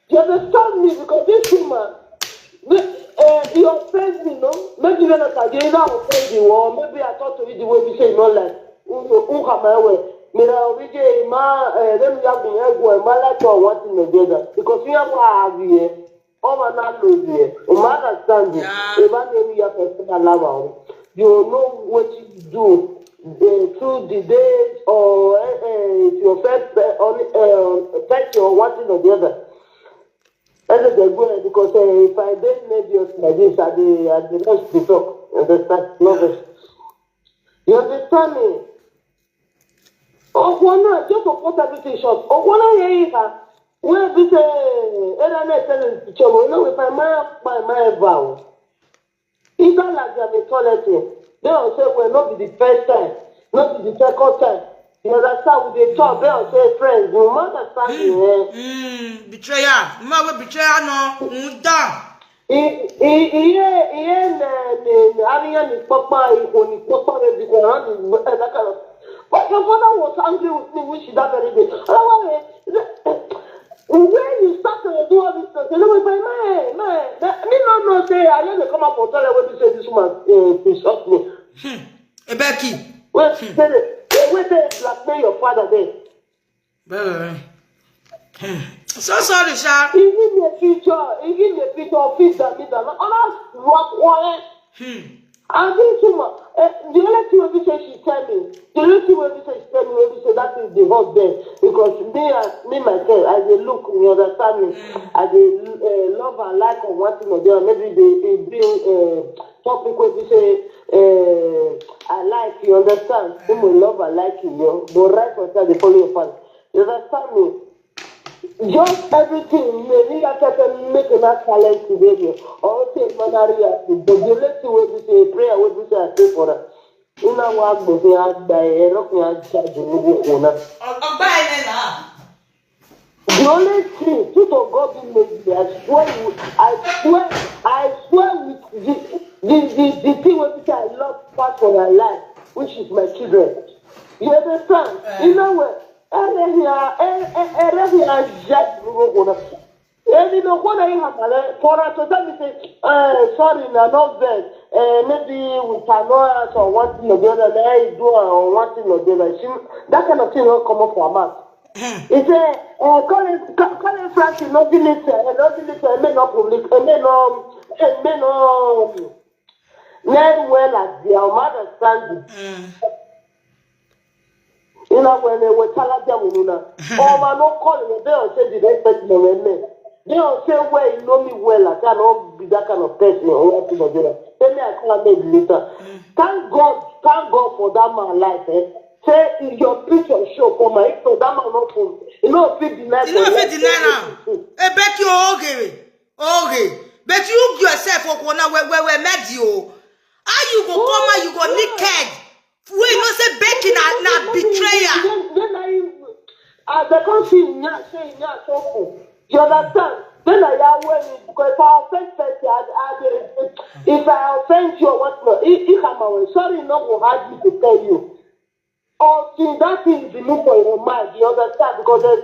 You understand me? Because this woman, the, uh, he offends me, no? Maybe not that you either offend you, or maybe I talk to you the way we say, no, like, who, who come my way? Me, na we get ma, eh, let me have the ego, and my life, I want to know better. Because you have what I have here. All my landlord here. You might understand it. Yeah. If I name you, person allow. You know what you do, eh, through the days, or, eh, eh, if your first, eh, on, eh, person or one thing or the other. As I go ahead, because, eh, if I don't make you like this, I dey, I dey rush to talk. Understand? Love it. You understand me? Oh, one now, just to put everything short. Oh, one now, yeah, yeah. Where this, eh, internet telling the trouble. You know, if I my, my, my vow. Either like they are toileting. They will say, well, not be the first time, not be the second time. You understand? We dey talk, they all say friends. You understand me? Eh? Mm, betrayal. The man wey betray her no, mm, down. He he he he he having any papa, he go ni papa wey be around the eh, that kind of. But your father was angry with me, which is that very day. Otherwise, eh, when you start to do all this stuff, you know, my my my, me no know say I just dey come out for toilet wey be say this woman uh, insult me. Ebeki. Wait, say the wait say blackmail your father there. Bẹ́ẹ̀. Hmm. So sorry, sha. Even the future, even the future of it that me that all that work quiet. Hmm. And this woman, uh, the only thing wey be say she tell me, the only thing wey be say she tell me, wey be say that is the hot there because me and me myself, I dey look, you understand me, I dey uh, love and like on one thing or the other, maybe they they bring uh, topic wey be say uh, I like, you understand, me love and like you, but right for side dey follow your father, you understand me. Just everything may need that person make a talent behavior or take manner react, but the only thing wey be say prayer wey be say I pray for her. Una wa gbogbo agba ẹ̀rọ kan ajá jù níbi òkú náà. Ọgbà ẹ̀rẹ̀ náà. The only thing, truth of God be made me, I swear you, I swear, I swear with the the the, the thing wey be say I love pass for my life, which is my children. You understand? Eh. You know what? Ẹrẹ́hìn ẹrẹ́hìn ajá jù níbi òkú náà. Èmi ló kọ́ lẹ́yìn àmàlẹ́ fọ́nrán tó tẹ́mi ṣe sorry na no vex uh, maybe we cannot ask or one thing or the other na I do am or one thing or the other she that kind of thing no comot for her mouth. He say uh, call him call him Frankie no delete uh, no delete uh, make no public uh, make no uh, make no um, name well as their mother standing. Mm. Una when they were chala dem una. Oh man, no call me. They don't say the next person they were me. They don't say where you know me well. I cannot be that kind of person. Or what you do. Tell me I can't make later. Thank God, thank God for that man life. Eh? Say if your picture show for my if that man not come. You know fit deny. You know fit deny now. Ebeki oge. Okay, but you yourself, Okwo, now where where where met you? How you go come out, you go naked? We know say Becky na na betrayer. Then then I as the country now say now so cool. You understand? Then I ya when because if I offend person, I I dey if I offend you or what not, if if I'm away, sorry, no go hard me to tell you. Until that thing is removed from your mind, you understand? Because there's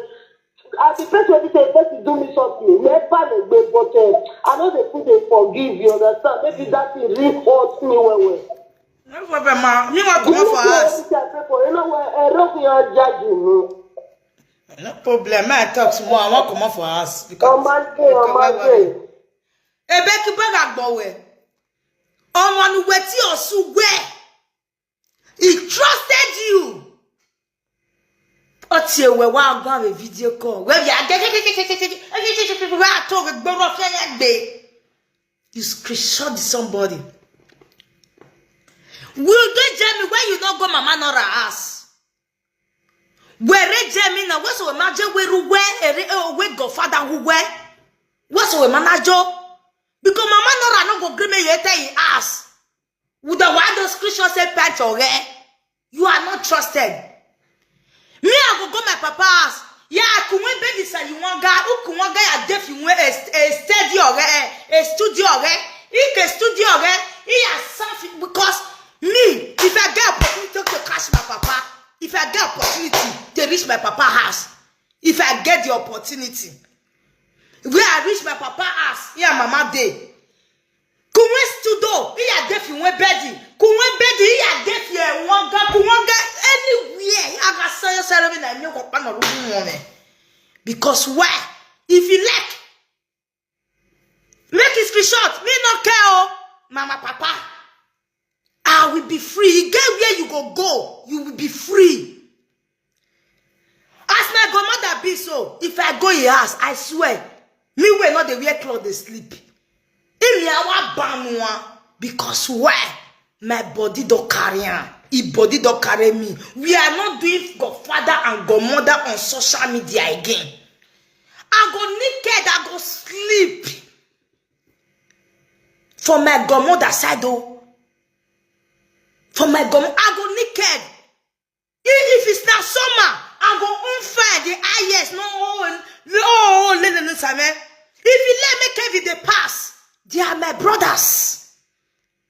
as the person wey say person do me something, never dey gbé but uh, I no dey fit dey forgive, you understand? Maybe that thing really hurt me well well. No problem, ma. Me wan comot for house. Wetin I pray for, you know what? Ẹ̀rọ fi hàn jáde mi. No problem, ma. I talk small. I wan comot for house because Ọmọdé ọmọdé. Ebeki beg agbowe. Ọmọ nu wetin osu where? He trusted you. Oti ewe wa go have a video call. Where you are where I talk with gboro fẹyẹ gbe. You screenshot somebody. Will they tell me when you no go Mama Nora house? Where Jamie na what's we maje we ruwe ere we godfather ruwe. What's we manajo? Because Mama Nora no go gree me you tell him ass. With the why those Christians say patch or eh? You are not trusted. Me, I go go my papa house. Yeah, I can win baby say you want guy who can want guy a deaf you win a, a studio or eh? A studio or eh? He can studio or eh? He has something because me, if I get opportunity to catch my papa, if I get opportunity to reach my papa house, if I get the opportunity, where I reach my papa house, yeah, mama day. Kunwe studio, he a deaf you win bedi. Kunwe bedi, he a deaf you wanga. Kunwanga anywhere. He a ga sayo sayo me na me go pa no rubu won. Because why? If you like, make it screenshot. Me no care, oh. Mama, papa, I will be free. You get where you go go. You will be free. As my godmother be so, if I go your house, I swear, me wey no dey wear cloth dey sleep. Imi awa banua because why? My body don carry am. E body don carry me. We are not doing godfather and godmother on social media again. I go naked, I go sleep. For my godmother side o. For my godmother, I go naked. If if it's not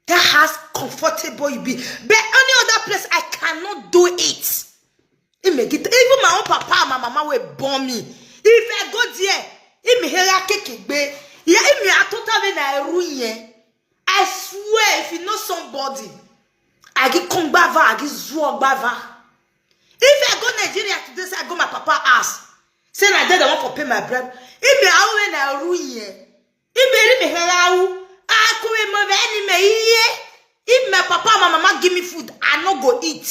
That house comfortable you be. But any other place, I cannot do it. It make it. Even my own papa and my mama will born me. If I go there, it me hera kekegbe. Yeah, it me atotabe na eru yen. I swear, if you know somebody, I get kongbava, I get zuogbava. If I go Nigeria today, say I go my papa house, say na there they want for pay my bread. If me how when I ruin here, if me if me how I come in my enemy here. If my papa and my mama give me food, I no go eat.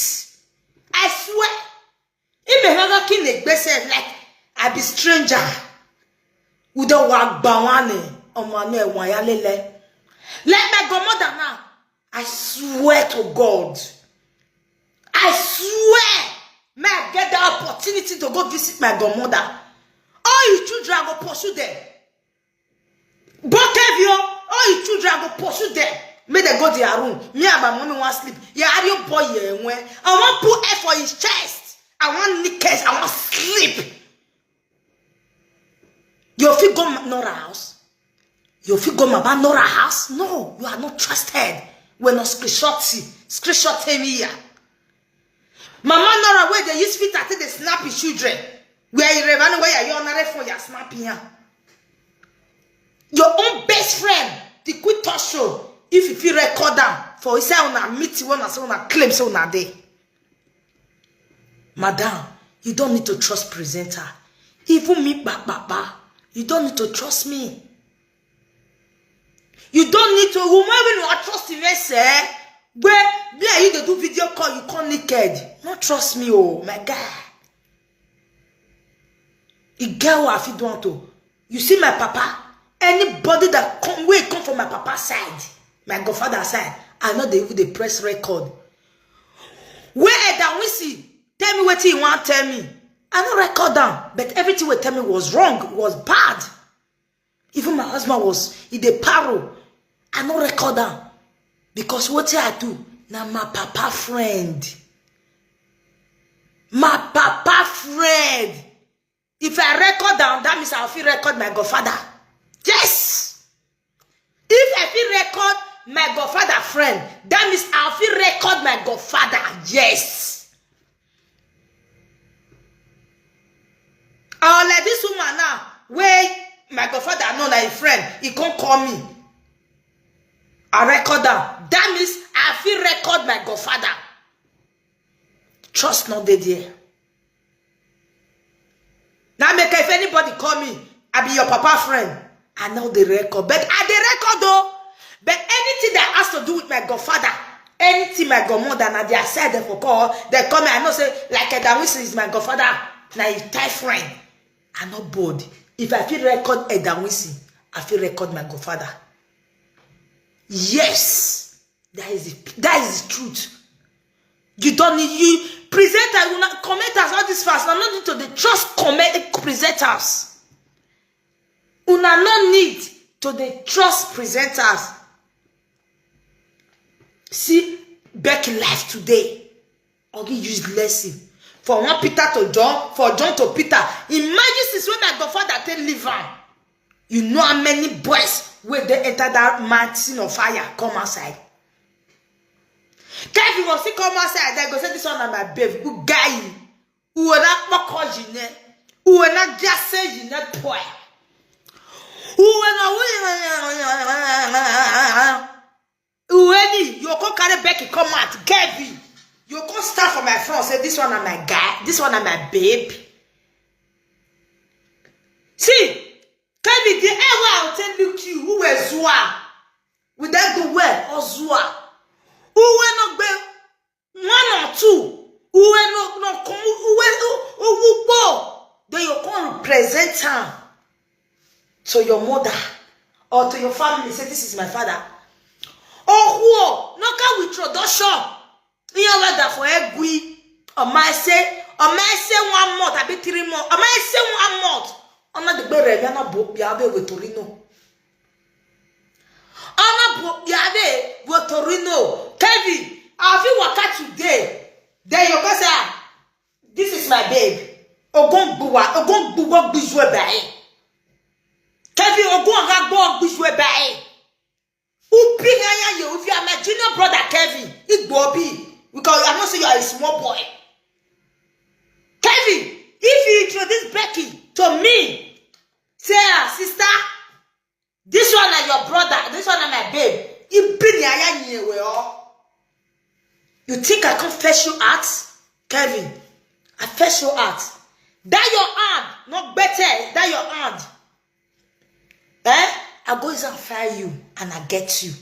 I swear. If me how kin a like I be stranger. Udo wa gbawane on my ne wa ya lele. Let my godmother now. I swear to God. I swear. May I get the opportunity to go visit my godmother. All your children go pursue them. Bokevio, all your children go pursue them. Make them go their room. Me and my mommy want sleep. Yeah, are you boy here? When I want put air for his chest. I want knickers. I want sleep. You fit go ma- Nora house. You fit go Mama Nora house. No, you are not trusted. We're not screenshot. Screenshot him here. Mama Nora, where they use fit, I think they snap his children. Where you revan where you on the phone, you're snapping here. Your own best friend, the quick talk show. If you feel record down for you say on a meeting, when I say on a claim, so on a day. Madam, you don't need to trust presenter. Even me, ba ba ba, you don't need to trust me. You don't need to. Who when you are trusting me, say, where me and you they do video call, you come naked. Not trust me, oh my God. You get what I feel doing to. You see my papa. Anybody that come where come from my papa side, my godfather side, I know they even they press record. Where that we see, tell me what he want tell me. I no record down, but everything will tell me was wrong, was bad. Even my husband was in the paro. I no record down because what I do now, my papa friend, my papa friend. If I record down, that means I'll feel record my godfather. Yes. If I feel record my godfather friend, that means I'll feel record my godfather. Yes. Or like this woman now, where my godfather know like a friend, he can't call me. I record down. That means I feel record my godfather. Trust not dey there. Now make if anybody call me, I be your papa friend. I know the record, but I the record though. But anything that has to do with my godfather, anything my godmother, now they are said them for call, they call me. I know say like Edawisi is my godfather, now you tie friend. I not bored. If I feel record Edawisi, I feel record my godfather. Yes, that is the, that is the truth. You don't need you presenters, una commenters, all these fans. Una no need to dey trust comment presenters. Una no need to dey trust presenters. See Becky life today. Ogi use lesson for one Peter to John, for John to Peter. Imagine since when my godfather take leave am. You know how many boys wey dey enter that mountain of fire come outside. Kevin go still come outside, they go say this one na my babe, good guy. Uwe na kpọkọ yi ne, uwe na jase yi ne poi. Uwe na uwe ni you go carry Becky come out, Kevin. You go stand for my front, say this one na my guy, this one na my babe. See, Kevin, the air wey I take look you, who were Zua? We then go where or Zua? Who were not be one or two? Who were not not come? Who were who who who? Then you come represent am to your mother or to your family. Say this is my father. Oh, who? No can withdraw. Don't show. Ihe weda for egwi. Omaise, omaise one month, abi three months. Omaise one month. Ona de gbere mi na bo bia be we Torino. Ona bo bia be we Torino. Kevin, I feel waka today. Then you go say, "Ah, this is my babe." Ogun buwa, ogun buwa gbizwe bai. Kevin, ogun aga gbo gbizwe bai. Upi hanya you, if you are my junior brother Kevin, Igbobi, because I know say you are a small boy. Kevin, if you introduce Becky to me, say, "Ah, sister, this one na your brother, this one na my babe." Ibi ni aya nyewe o. You think I can't fetch you out? Kevin, I fetch you out. That your hand, not better, that your hand. Eh? I go is and fire you and I get you.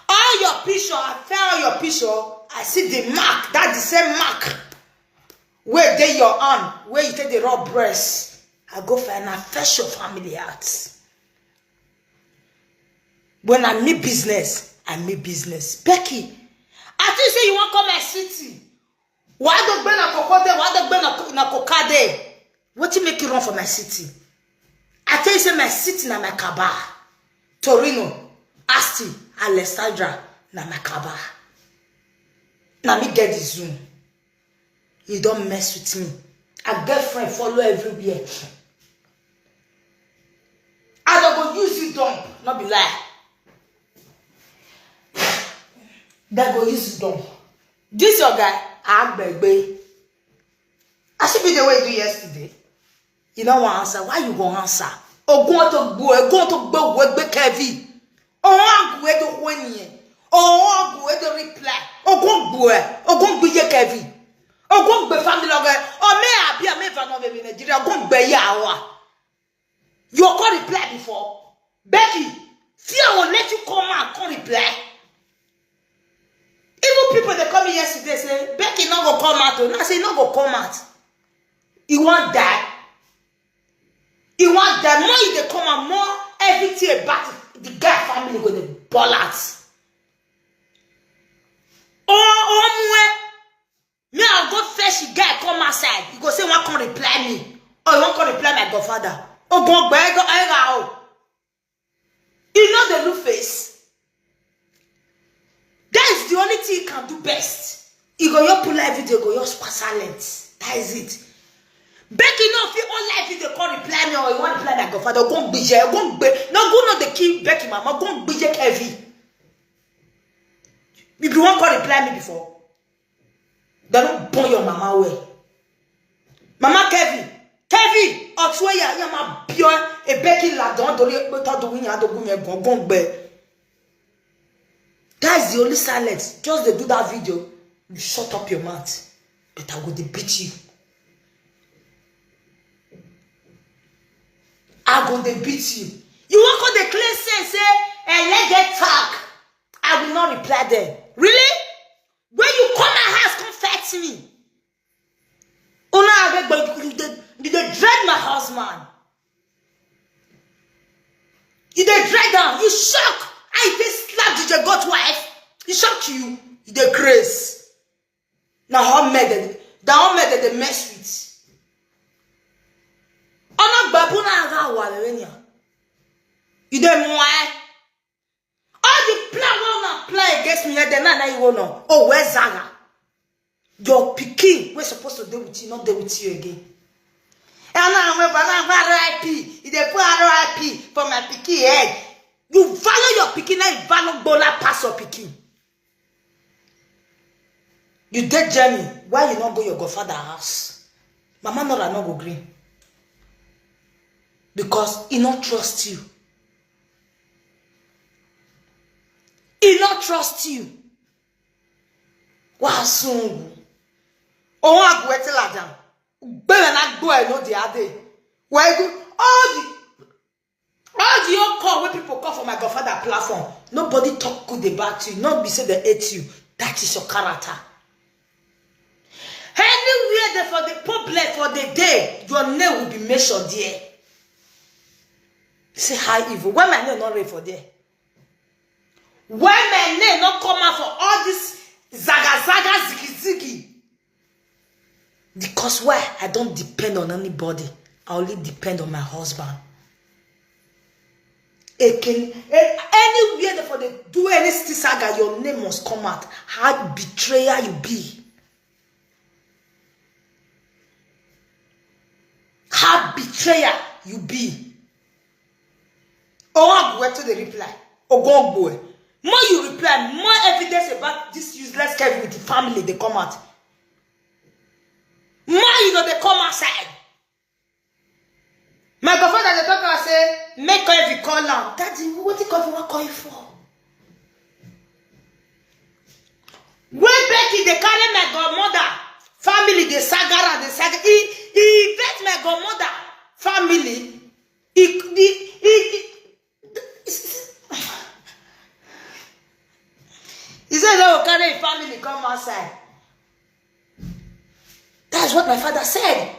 All your picture, I fell all your picture. I see the mark, that the same mark. Where they your hand, where you take the raw breast. I go fire and I fetch your family out. When I meet business, I meet business. Becky, I think say you wan come my city. Why don't bring a cocoa there? Why don't bring a, a coca there? What you make you run for my city? I tell you say my city na my kaba. Torino, Asti, Alessandra, na my kaba. Na me get the Zoom. You don't mess with me. I get friend follow everywhere. I don't go use you dump, not be lie. They go use you dump. This your guy, I'm baby. I should be the way you do yesterday. You know what answer? Why you go answer? Ogun to go, ogun to go, we be Kevin. Oh, I'm going to win. Oh, I'm going to reply. Ogun go, ogun go ye Kevin. Ogun go family log. Oh, me abi me van of Nigeria. Ogun go ya wa. You can't reply before. Becky, fear will let you come out, can't reply. Even people they call me yesterday say Becky not go come out. Oh. Now say not go come out. He won't die. He won't die. More he dey come out, more everything about the guy family go dey ball out. Oh, oh, mwe. Me, I'll go fetch the guy come outside. He go say, "One come reply me." Or he won't come reply my godfather. Oh, go, go, go, go, go. You know the look face. That is the only thing he can do best. He go your pull live video, go your spa silent. That is it. Becky no fit on live video come reply me or you want reply my godfather. Go be there, go be. No, go not the key Becky mama, go be there Kevin. If you want come reply me before, they don't burn your mama well. Mama Kevin, Kevin, Otueya, ya ma pure a Becky la don dori ekpe to do winya do gume gon gon gbe. That is the only silence. Just they do that video. You shut up your mouth. But I go dey beat you. I go dey beat you. You won't go the clean sense, say, "And let get talk." I will not reply them. Really? When you come my house, come fight me. Una, you dey, you dey dread my husband. You dey dread down. You shock. I dey slap D J Goat wife. You shock you. You dey craze. Now how mad that how mad that they mess with. Ona babuna aga wa lenya. You dey mwa. All the plan wey una plan against me, eh, then na you know. Oh, where's Zaga? Your pikin, we're supposed to deal with you, not deal with you again. And now I'm a banana R I P. If they put R I P for my pikin head, you value your pikin, now you value Bola pass your pikin. You dey Germany, why you not go your godfather house? Mama Nora no go green. Because he not trust you. He not trust you. Why soon? Oh, I go tell her down. Better not go, I know the other day. Why go? All the all the old call when people call for my godfather platform, nobody talk good about you. Not be say they hate you. That is your character. Anywhere there for the public for the day, your name will be mentioned there. Say hi evil. Why my name not read for there? Why my name not come out for all this zaga zaga ziggy ziggy? Because why? I don't depend on anybody. I only depend on my husband. Again, eh, anywhere that for they do any still saga, your name must come out. How betrayer you be. How betrayer you be. Oh, I'm going to the reply. Oh, go, go. More you reply, more evidence about this useless Kevin with the family dey come out. More you know they come outside. My godfather dey talk and say, make Kevin call am. Daddy, wetin Kevin wan call you for? When Becky dey carry my godmother family dey saga am, dey saga, he he invent my godmother family. He he he he, he say no carry him family come outside. That's what my father said.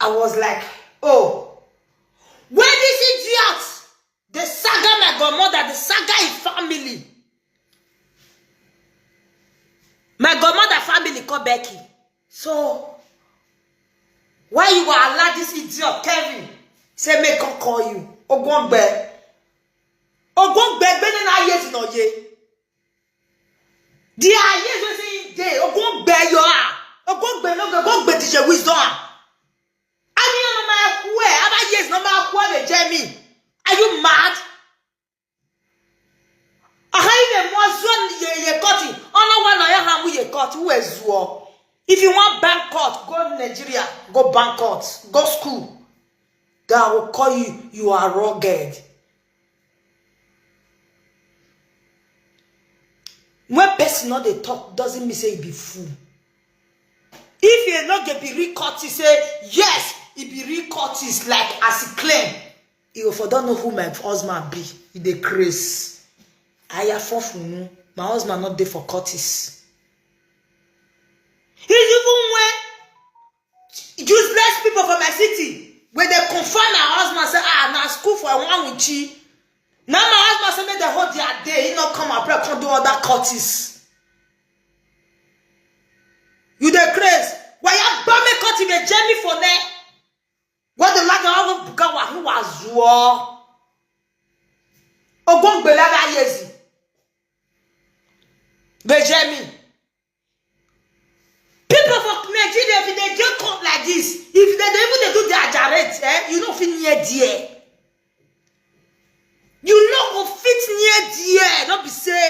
I was like, oh, when this idiot dey saga my godmother, dey saga him family. My godmother family call Becky. So why you go allow this idiot Kevin say make come call you? Ogwongbe. Ogwongbe gbene na years no ye. The years wey say dey Ogwongbe yo ah. Ogwongbe no go Ogwongbe D J wisdom ah. Ani no ma kwe aba years no ma kwe be Jamie. Are you mad? Aha ile mo zon ye ye koti. Ono wa na ya ha mu ye koti we zuo. If you want bank court, go Nigeria, go bank court, go school. Then I will call you, you are rugged. When person no dey talk doesn't mean say e be fool. If you no get be real courtist, say yes, e be real courtist like as e claim. You for don't know who my husband be. You dey craze. I afford for you. My husband not there for courtist. He's even when useless people for my city wey dey confirm my husband say ah na school for one uchi. Now my husband say make dem hold their day, he no come abroad come do other courtist. You dey craze? Why you bomb me court in a journey for ne? What the like of buga wa who was war? Ogbongbele na yezi. Benjamin. People for Nigeria, if they dey come like this, if they dey even dey do their jarret, eh, you no fit near there. You no go fit near there. No be say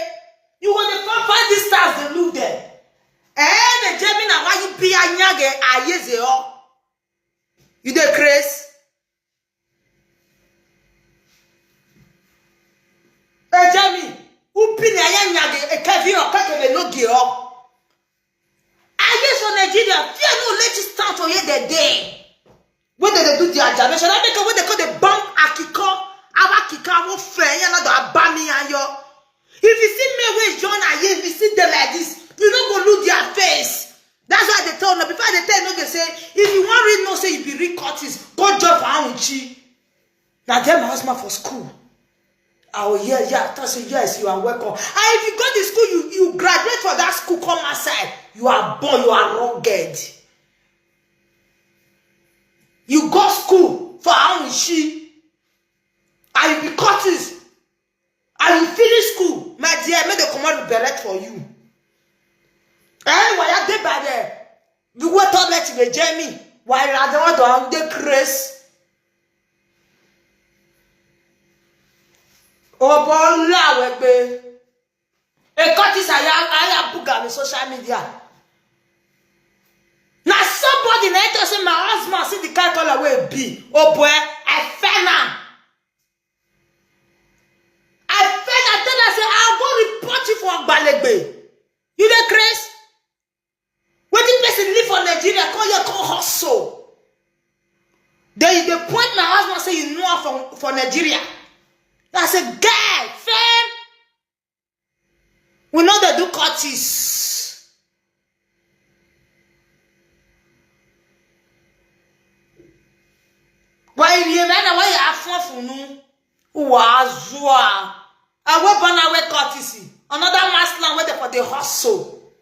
you go dey come find these stars dey look them. Eh, the Jamie na why you be anyage ayeze o. You dey craze? Ejemi, upini ayanyage ekevi o kekele no ge o. Aye so Nigeria, fear no let you stand for here the day. When they, they do their generation, I make a when they call the bomb akiko, our kika will fair, you know, the abami and your. If you see me with John Aye, if you see them like this, you no go look their face. That's why they tell no. Before they tell no, they say, if you want read no, say you be real courtist, go join for Awuchi. Now tell my husband for school. Oh yeah, yeah. I say yes, you are welcome. And if you go to school, you you graduate for that school, come outside. You are born, you are rugged. You go school for Awuchi, and you be courtist. And you finish school, my dear, make the command beret for you. Eh, why are they by there? You were told let you be Jamie. Why are they want to have the craze? Oh, boy, la wegbe. A courtist I have, I have book on social media. Now somebody na tell say my husband see the kind color wey be. Oh boy, I fell am. I fell am, tell am say I go report you for Agbalegbe. You dey craze? Wetin person live for Nigeria, come here, come hustle. Then you dey point my husband say you know am for, for Nigeria. I say, guy, fam, we no dey do courtist. Why you hear me? Why you are fun for no? Who are zua? I will burn away courtesy. Another mass land where they for the hustle.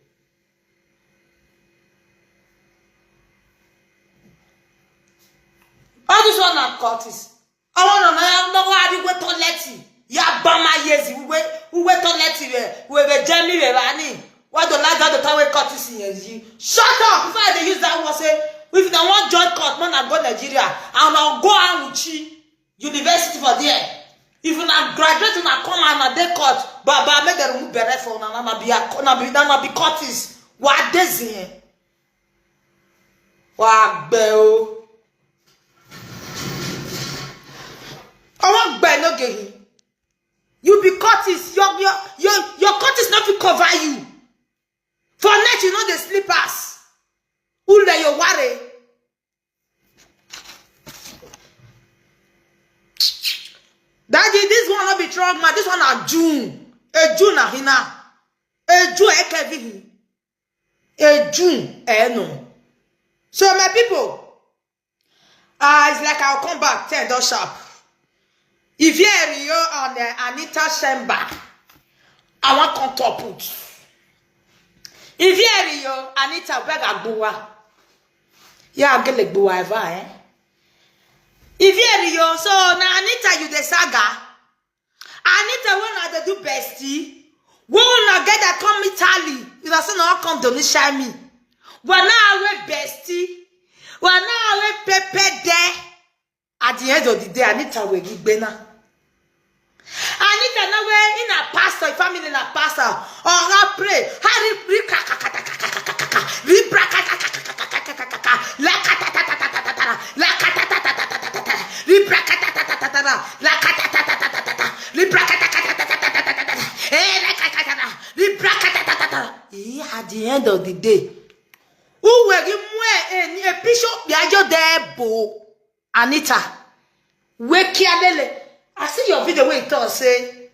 All this one na courtesy. I want to know now why you wait on letty. Ya bama yezi, we we wait on letty we we we Jamie we rani. What the like the time we courtesy yezi. Shut up! Before they use that one say, if they want join court, man, I go Nigeria. And I'll go and Uchi University for there. If una graduate, una come and una dey court, baba, make dem remove beret for una. Na be a, na be, na be courtis. Wa dey zie. Wa gbe o. Owo gbe no get him. You be courtis. Your, your, your, your courtis no fit cover you. For night, you no dey sleep as. Ule yo ware. Daddy, this one no be trauma. This one na June. A June na hina. A June e kevi hin. A June e no. So my people, ah, it's like I'll come back ten don sharp. If you are Rio and uh, Anita Shemba, I want come top put. If you are Rio, Anita beg agbuwa. Ya gele gbuwa eva eh. If you are Rio, so na Anita you the saga. Anita, when I dey do bestie, when una get that come Italy, you know, so now come don't shine me. When now we bestie, when now we pepe there. At the end of the day, Anita will give bena. Anita, now we in a pastor, family in a pastor, or I pray. Harry, ribra, at the end of the day, who will give me a picture? Anita, wake your lele. I see your video where you talk say,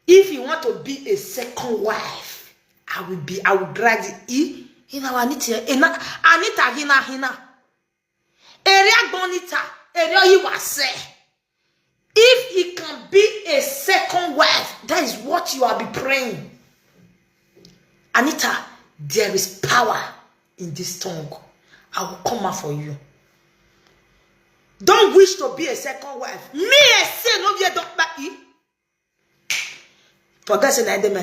if you want to be a second wife, I will be, I will grant it. In our Anita, Anita, hina, hina. Area Bonita, area you are say. If he can be a second wife, that is what you are be praying. Anita, there is power in this tongue. I will come out for you. Don't wish to be a second wife. Me, I say no, you don't back. Forget say na dem. Me,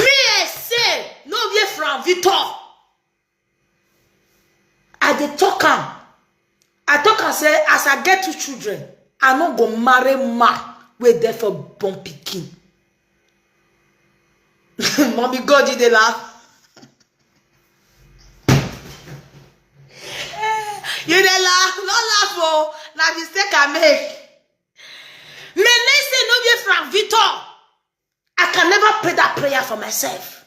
I say no, you from Victor. I dey talk am. I talk am say as I get two children, I no go marry man wey dey for born pikin. Mommy God, you dey laugh. You dey laugh, no laugh oh. Na mistake I make. Me, me say no be Frank Victor. I can never pray that prayer for myself.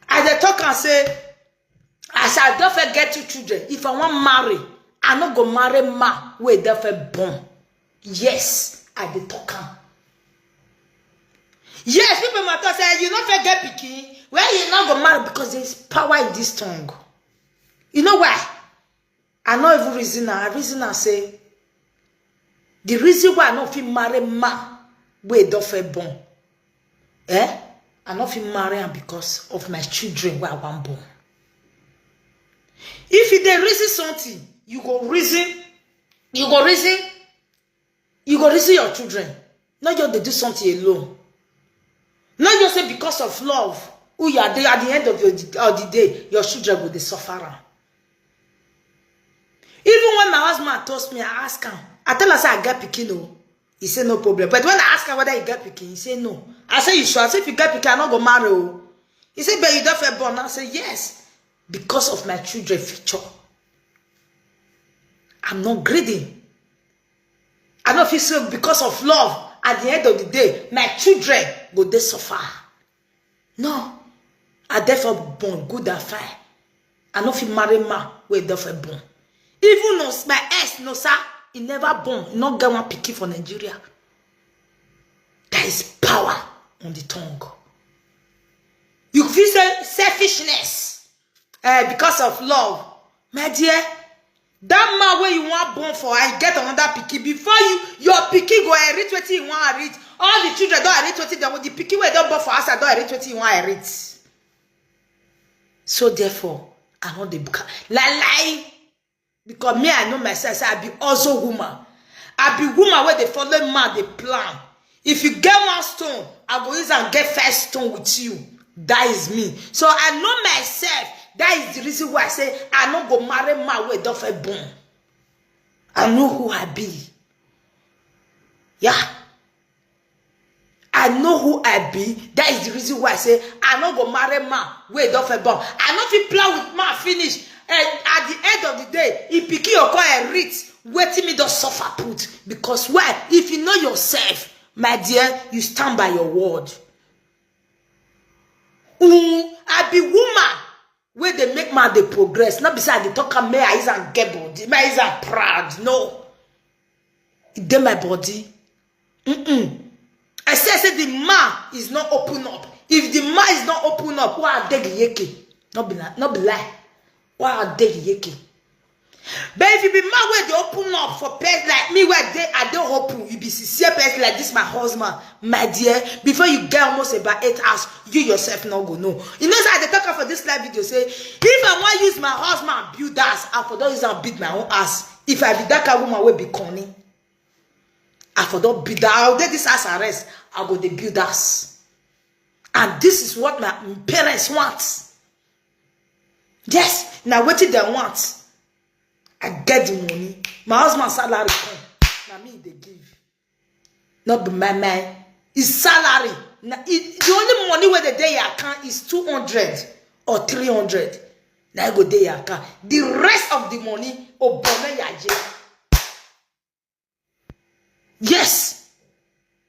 I dey talk and say, as I don first get two children, if I wan marry, I no go marry man wey don first born. Yes, I dey talk am. Yes, people might talk say you no fit get pikin, well, you no go marry because there is power in this tongue. You know why? I no even reason am. I reason am say the reason why I no fit marry man wey don first born, eh? I no fit marry am because of my children wey I wan born. If you dey reason something, you go reason, you go reason, you go reason your children. Not just dey do something alone. Not just say because of love, who you are there at the end of your of the day, your children go dey suffer am. Even when my husband toast me, I ask am. I tell am say I get pikin o. He say no problem. But when I ask am whether he get pikin, he say no. I say, you sure? I say, if you get pikin, I no go marry o. He say, but you don first born. I say, yes, because of my children future. I'm not greedy. I no fit say because of love, at the end of the day, my children go dey suffer. No, I therefore born good and fine. I no fit marry man wey therefore born. Even no, my ex, no sir, he never born, he no get one pikin for Nigeria. There is power on the tongue. You feel say selfishness, eh, because of love, my dear. That man wey you wan born for, I get another pikin. Before you, your pikin go inherit wetin he wan inherit. All the children don inherit wetin dem. The pikin wey don born for outside don inherit wetin he wan inherit. So therefore, I no dey buka lie lie. Because me, I know myself say I be also woman. I be woman wey dey follow man dey plan. If you get one stone, I go use and get first stone with you. That is me. So I know myself. That is the reason why I say I no go marry man wey don first born. I know who I be. Yeah. I know who I be. That is the reason why I say I no go marry man wey don fair born. I no fit plan with man finish. And at the end of the day, if pikin go come inherit wetin me don suffer put. Because why? If you know yourself, my dear, you stand by your word. Mm, I be woman wey dey make man dey progress. No be say I dey talk am, may I use am get body, may I use am proud. No. E dey my body. Mm-mm. I say, I say the man is not open up. If the man is not open up, why I dey yeke? No be lie. No be lie. Why I dey yeke? But if you be man wey dey open up for person like me, where dey I dey open, you be sincere person like this, my husband, my dear. Before you get almost about eight hours, you yourself no go know. You know, say I dey talk am for this live video. Say if I wan use my husband build house, I for don use am build my own house. If I be that kind woman wey be Connie, I for don build that. I dey this house arrest. I go dey build house, and this is what my parents want. Yes, na wetin dem want. I get the money. My husband salary come. Na me dey give. Not be my my. His salary. Na, e, the only money wey dey dey your account is two hundred or three hundred. Na e go dey your account. The rest of the money, obone yaje. Yes.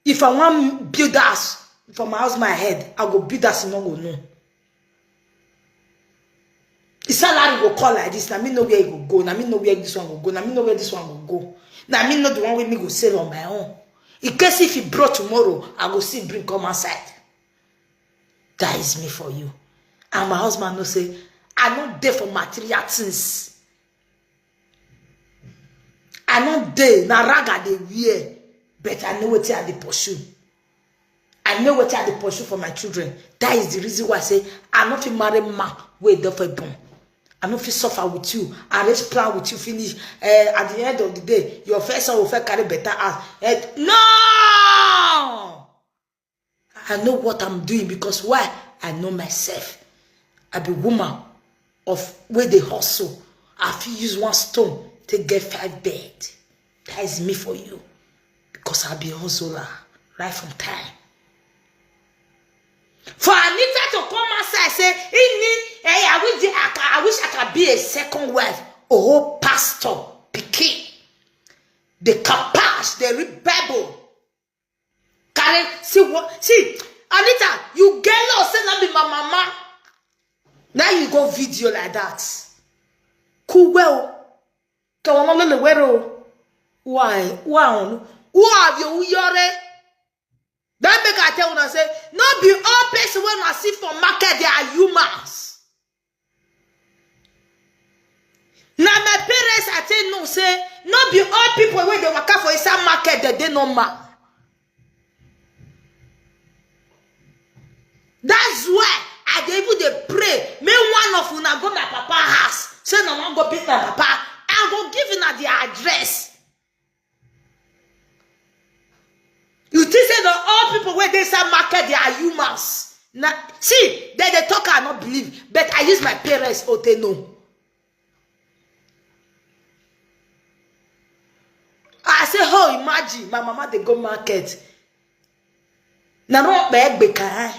If I wan build house for my husband head, I go build house, no go know. The salary go call like this. Na me know where e go go. Na me know where this one go go. Na me know where this one go go. Na me know the one wey me go save on my own. In case if e broke tomorrow, I go see bring come outside. That is me for you. And my husband know say I no dey for material things. I no dey, na rag I dey wear, but I know wetin I dey pursue. I know wetin I dey pursue for my children. That is the reason why I say I no fit marry man wey don fair born. I no fit suffer with you. Arrange plan with you finish. Eh, at the end of the day, your first son go fit carry better house. Eh, no! I know what I'm doing because why? I know myself. I be woman of wey dey hustle. I fit use one stone take get five bed. That is me for you. Because I be hustler right from time. For Anita to come outside say, "Ini, eh, I wish the, I, ca- I wish I could be a second wife." Oh, pastor, pikin. The kapash, the rebel. Carry, see what? See, Anita, you get lost, say na be my mama. Now you go video like that. Cool well. Come on, little wero. Why? Why? Who have you? Who you are? That make I tell una say, no be all person wey una see for market, they are humans. Na my parents I take know say no be all people wey dey waka for inside market dem dey normal. That's why I dey even dey pray make one of una go my papa house, say una wan go beat my papa. I go give una the address. You think say na all people wey dey inside market they are humans? Na, see, dem dey talk, I no believe, but I use my parents own take know. I say, oh, imagine, my mama dey go market. Na no be egbe kai.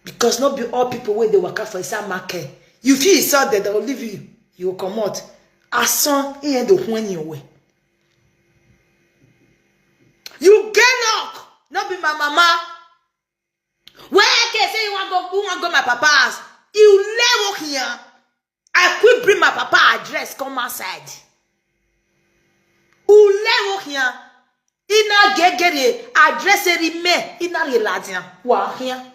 Because no be all people wey dey waka for inside market. You fit insult them, they will leave you. You go comot. Asan, he ain't the one you way. You get luck. No be my mama. Where I can say you want go, who want go my papa house? You level here. I quick bring my papa address come outside. Ulewo hia, ina gegere address eri me, ina reladian wa hia.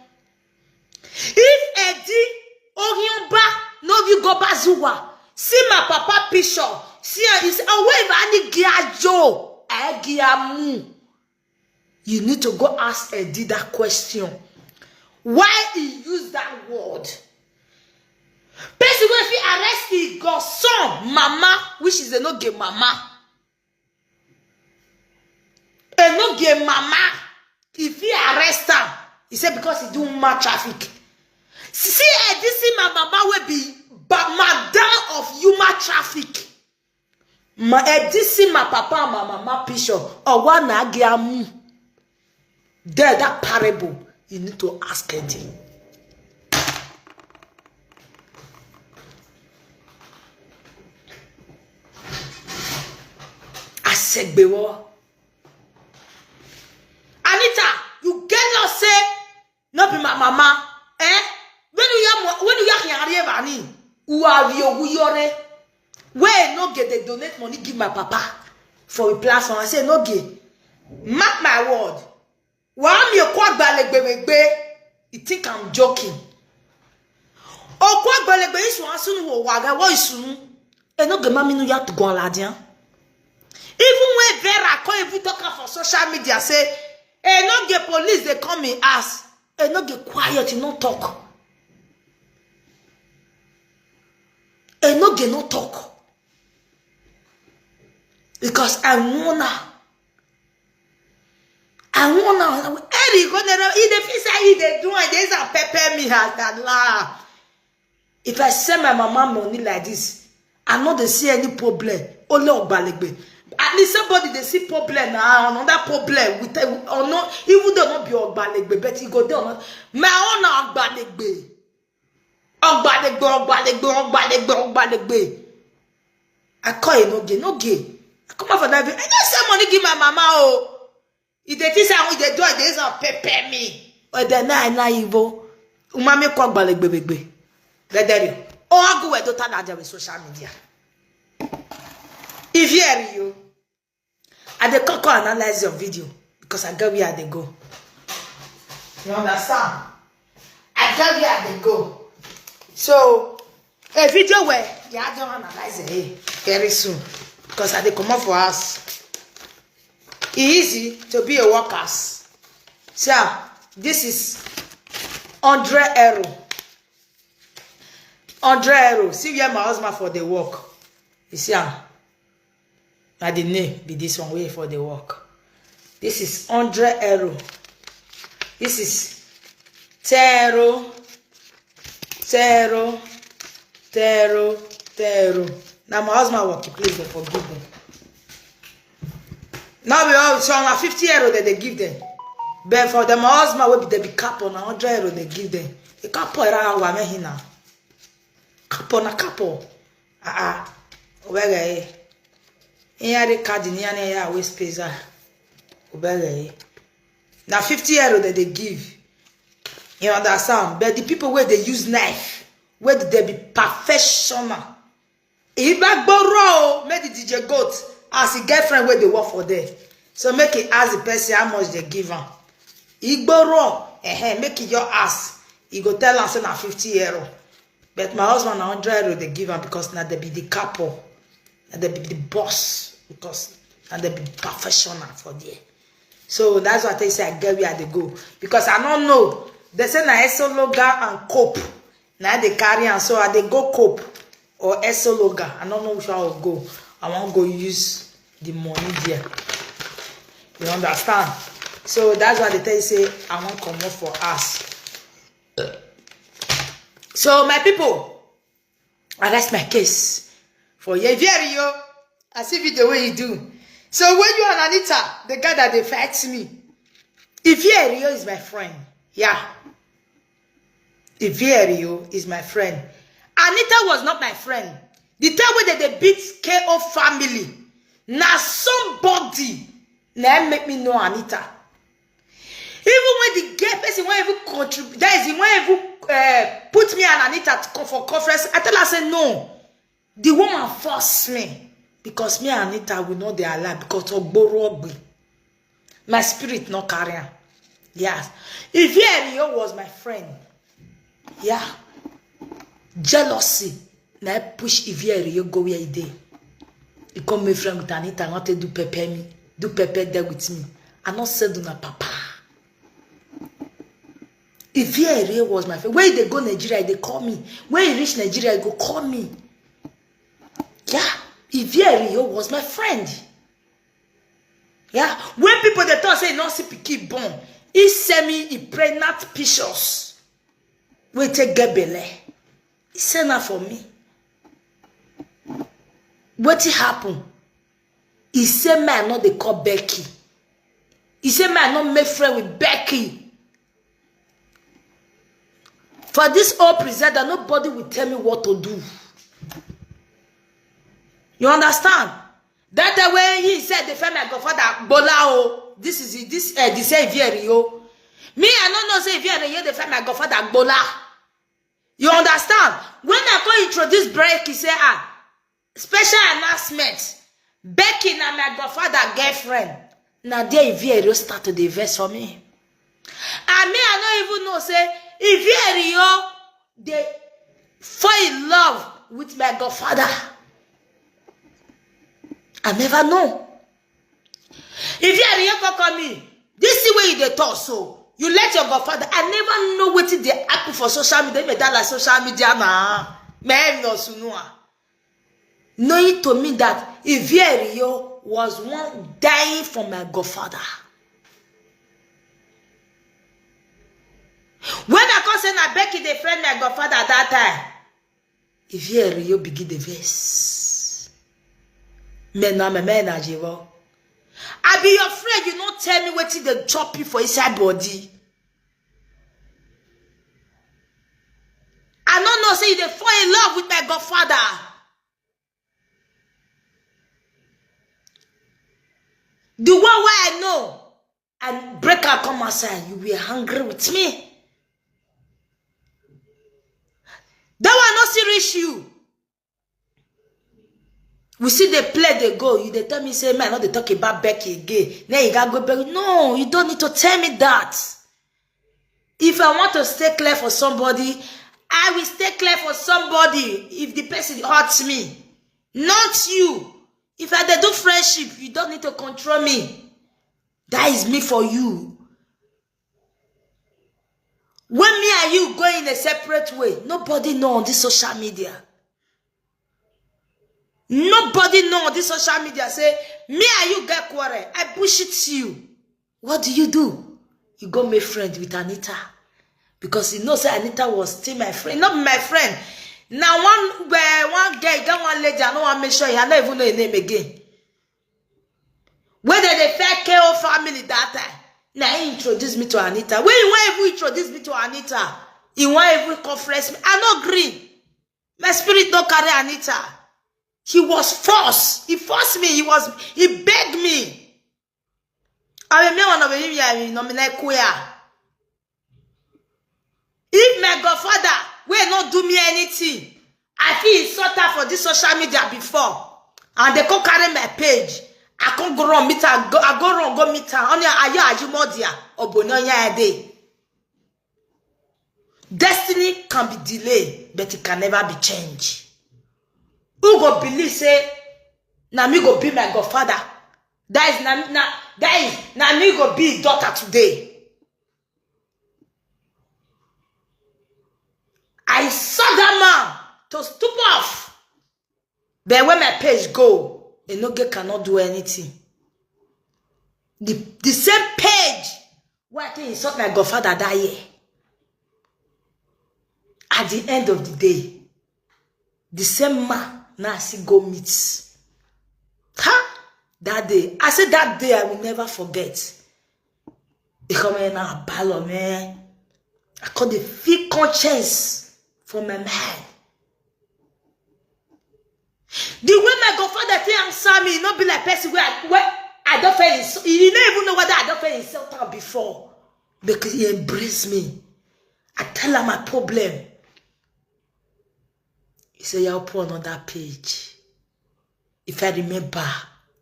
If Eddie Orion ba no you go bazuwa, see my papa picture, see am, he say, oh, where if any gia jo, I gia mu. You need to go ask Eddie that question. Why he use that word? Person wey fit arrest him godson mama, which is a no gay mama. A no gay mama. If he arrest am, he said because he do human traffic. See, eh, this is my mama will be but madam of human traffic. Ma, eh, this see my papa and my mama picture. Or one agamu. There, that parable, you need to ask Eddie. Asegbewo. Anita, you get lost say no be my mama. Eh? When you hear mo- when you hear Henry Evani, who are you? Who you are? Where no get they donate money give my papa for a platform. I say no get. Mark my word. Wa mi okwa gbalegbegbe. You think I'm joking? Okwa gbalegbe isu asunu wo waga wo isunu. E no get mami nu ya to go aladian. Even when Vera come even talk am for social media say, e no get police dey come in house. E no get quiet, e no talk. E no get no talk. Because I wanna I wanna Eric go there. He dey feel say he dey do and dey say pepper me as that laugh. If I send my mama money like this, I no dey see any problem. Only ogbalegbe. At least somebody dey see problem na another problem with or no, even though no be ogbalegbe, but he go dey on my own na ogbalegbe. Ogbalegbe, ogbalegbe, ogbalegbe, ogbalegbe. I call Enoge, Enoge. I come out for that video. I just send money give my mama. Oh, if they think say I want the door, they say pepper me. Or the nine nine evil. Umami call gbalegbegbe. Let there you. Oh, I go where daughter na there with social media. If you hear you, I dey come come analyze your video because I get where I dey go. You understand? I get where I dey go. So a video where you are gonna analyze it very soon because I dey come up for us. E easy to be a workers. So this is hundred euro. Hundred euro. See where my husband for the work. You see am? Na the name be this one wey for the work. This is hundred euro. This is tero, tero, tero, tero. Now my husband work, please dey forgive them. Now we all so na fifty euro that they give them. But for them husband will be they be couple na hundred euro they give them. A couple era wa me hina. Couple na couple. Ah ah. Where eh? Here the card in here ya waste space ah. Where eh? Now fifty euro that they give. You understand? But the people where they use knife, where they be professional. If I borrow, make the D J goat as a girlfriend where they work for there. So make it ask the person how much they give him. He borrow, eh, make it your ass. He go tell am say na fifty euro. But my husband na hundred euro they give him because now they be the couple. Now they be the boss because now they be professional for there. So that's why I tell you say I get where they go. Because I don't know. They say na Esologa and Cope. Now they carry am. So I they go Cope or Esologa. I don't know which one I will go. I won't go use the money there. You understand? So that's why they tell you say I won't come up for us. So my people, I rest my case for you. If you are you, I see video where you do. So when you and Anita, the guy that they fight me, if you are you is my friend, yeah. If you are you is my friend. Anita was not my friend. The time when they, they beat K O family, now somebody now make me know Anita. Even when the gay person when even contribute, that is when even uh, put me and Anita to come for conference, I tell her say no. The woman force me because me and Anita will not dey alive because Ogboro Ogbe. My spirit not carry am. Yes. If Rio was my friend, yeah. Jealousy na push Ivierio go where he dey. He come make friend with Anita, want to do pepper me, do pepper there with me. I not said una papa. Ivierio was my friend. When they go Nigeria, they call me. When he reach Nigeria, he go call me. Yeah, Ivierio was my friend. Yeah, when people they talk say no see pikin born, he send me he pregnant pictures. We take get belle. He send that for me. What it happen? He say make I no dey call Becky. He say make I no make friend with Becky. For this old presenter, nobody will tell me what to do. You understand? That the way he said the friend my godfather Bola o. This is it. This uh, the same Vieri o. Me, I no know say Vieri o the friend my godfather Bola. You understand? When I go introduce Becky, say ah, special announcement. Becky na my godfather girlfriend. Na there Vieri o start to dey vex for me. And me, I no even know say Vieri o dey fall in love with my godfather. I never know. If you are here, come call me. This is where you dey talk so. You let your godfather. I never know wetin dey happen for social media. Me that like social media na. Me no sunua. Knowing to me that Ivierio was one dying for my godfather. When I come say na Becky dey friend my godfather that time, Ivierio begin dey vex. Me na me me na jewo. I be your friend, you no tell me wetin dey chop you for inside body. I no know say you dey fall in love with my godfather. The one wey I know, and break out come outside, you were angry with me. That one no still reach you. We see the play dey go. You dey tell me say, man, I no dey talk about Becky again. Then you gotta go back. No, you don't need to tell me that. If I want to stay clear for somebody, I will stay clear for somebody if the person hurts me, not you. If I dey do friendship, you don't need to control me. That is me for you. When me and you go in a separate way, nobody know on this social media. Nobody know on this social media say me and you get quarrel. I bullshit you. What do you do? You go make friend with Anita because you know say Anita was still my friend, not my friend. Now one uh, one girl, get one lady. I don't want to make sure I don't even know her name again. Whether they fair K O family that time, now he introduced me to Anita. When he want even introduce me to Anita, he want even conference me. I no agree. My spirit no carry Anita. He was forced. He forced me. He was. He begged me. I mean, me one of him. Yeah, you know me like queer. If my godfather will not do me anything, I feel insult her for this social media before, and they go carry my page. I can't go run meet her. Go, I go run go meet her. Only ayo ajimodia obonoya day. Destiny can be delayed, but it can never be changed. Who go believe say na me go be my godfather? That is na, na that is na me go be daughter today. I saw that man to stoop off. But when my page go, Enoge cannot do anything. The, the same page where I think insult my godfather that year. At the end of the day, the same man now I see go meet. Ha! That day, I said that day I will never forget. He come in now, balo man. I call the feel conscience for my mind. The way my godfather take answer me, not be like person where I, where I don't feel insult. He didn't even know whether I don't feel insult am before. Because he embraced me. I tell her my problem. He said, you open another page. If I remember,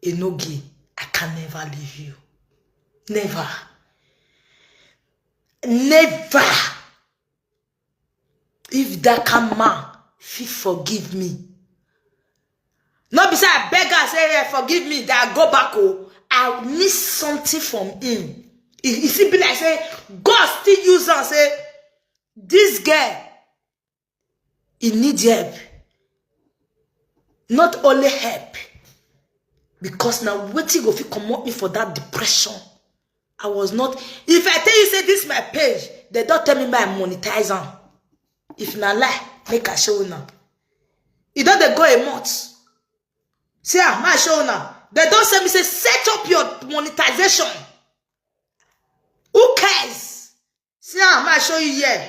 Enoge, I can never leave you. Never. Never. If that kind man fit forgive me, not be say I beg her say hey, forgive me, that I go back. Oh, I need something from him. He, he still be like say God still use am say this girl, he need help. Not only help, because now wetin go fit comot me for that depression. I was not. If I tell you say this my page, they don't tell me my monetize am. If na lie, make I show una. E don dey go a month. See am, my show una. They don't say me say set up your monetization. Who cares? See now, I show you here.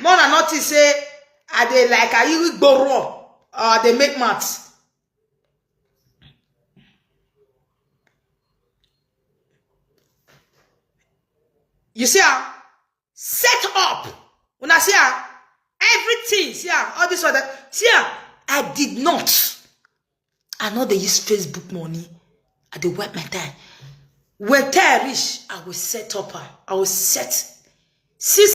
More than nothing say I dey like I even borrow or they make maths. You see, ah, set up. When I see, ah, everything, see, ah, all this other, see, ah, I did not. I know they use Facebook money. I dey wipe my time. When time reach, I will set up. Ah, I will set. Since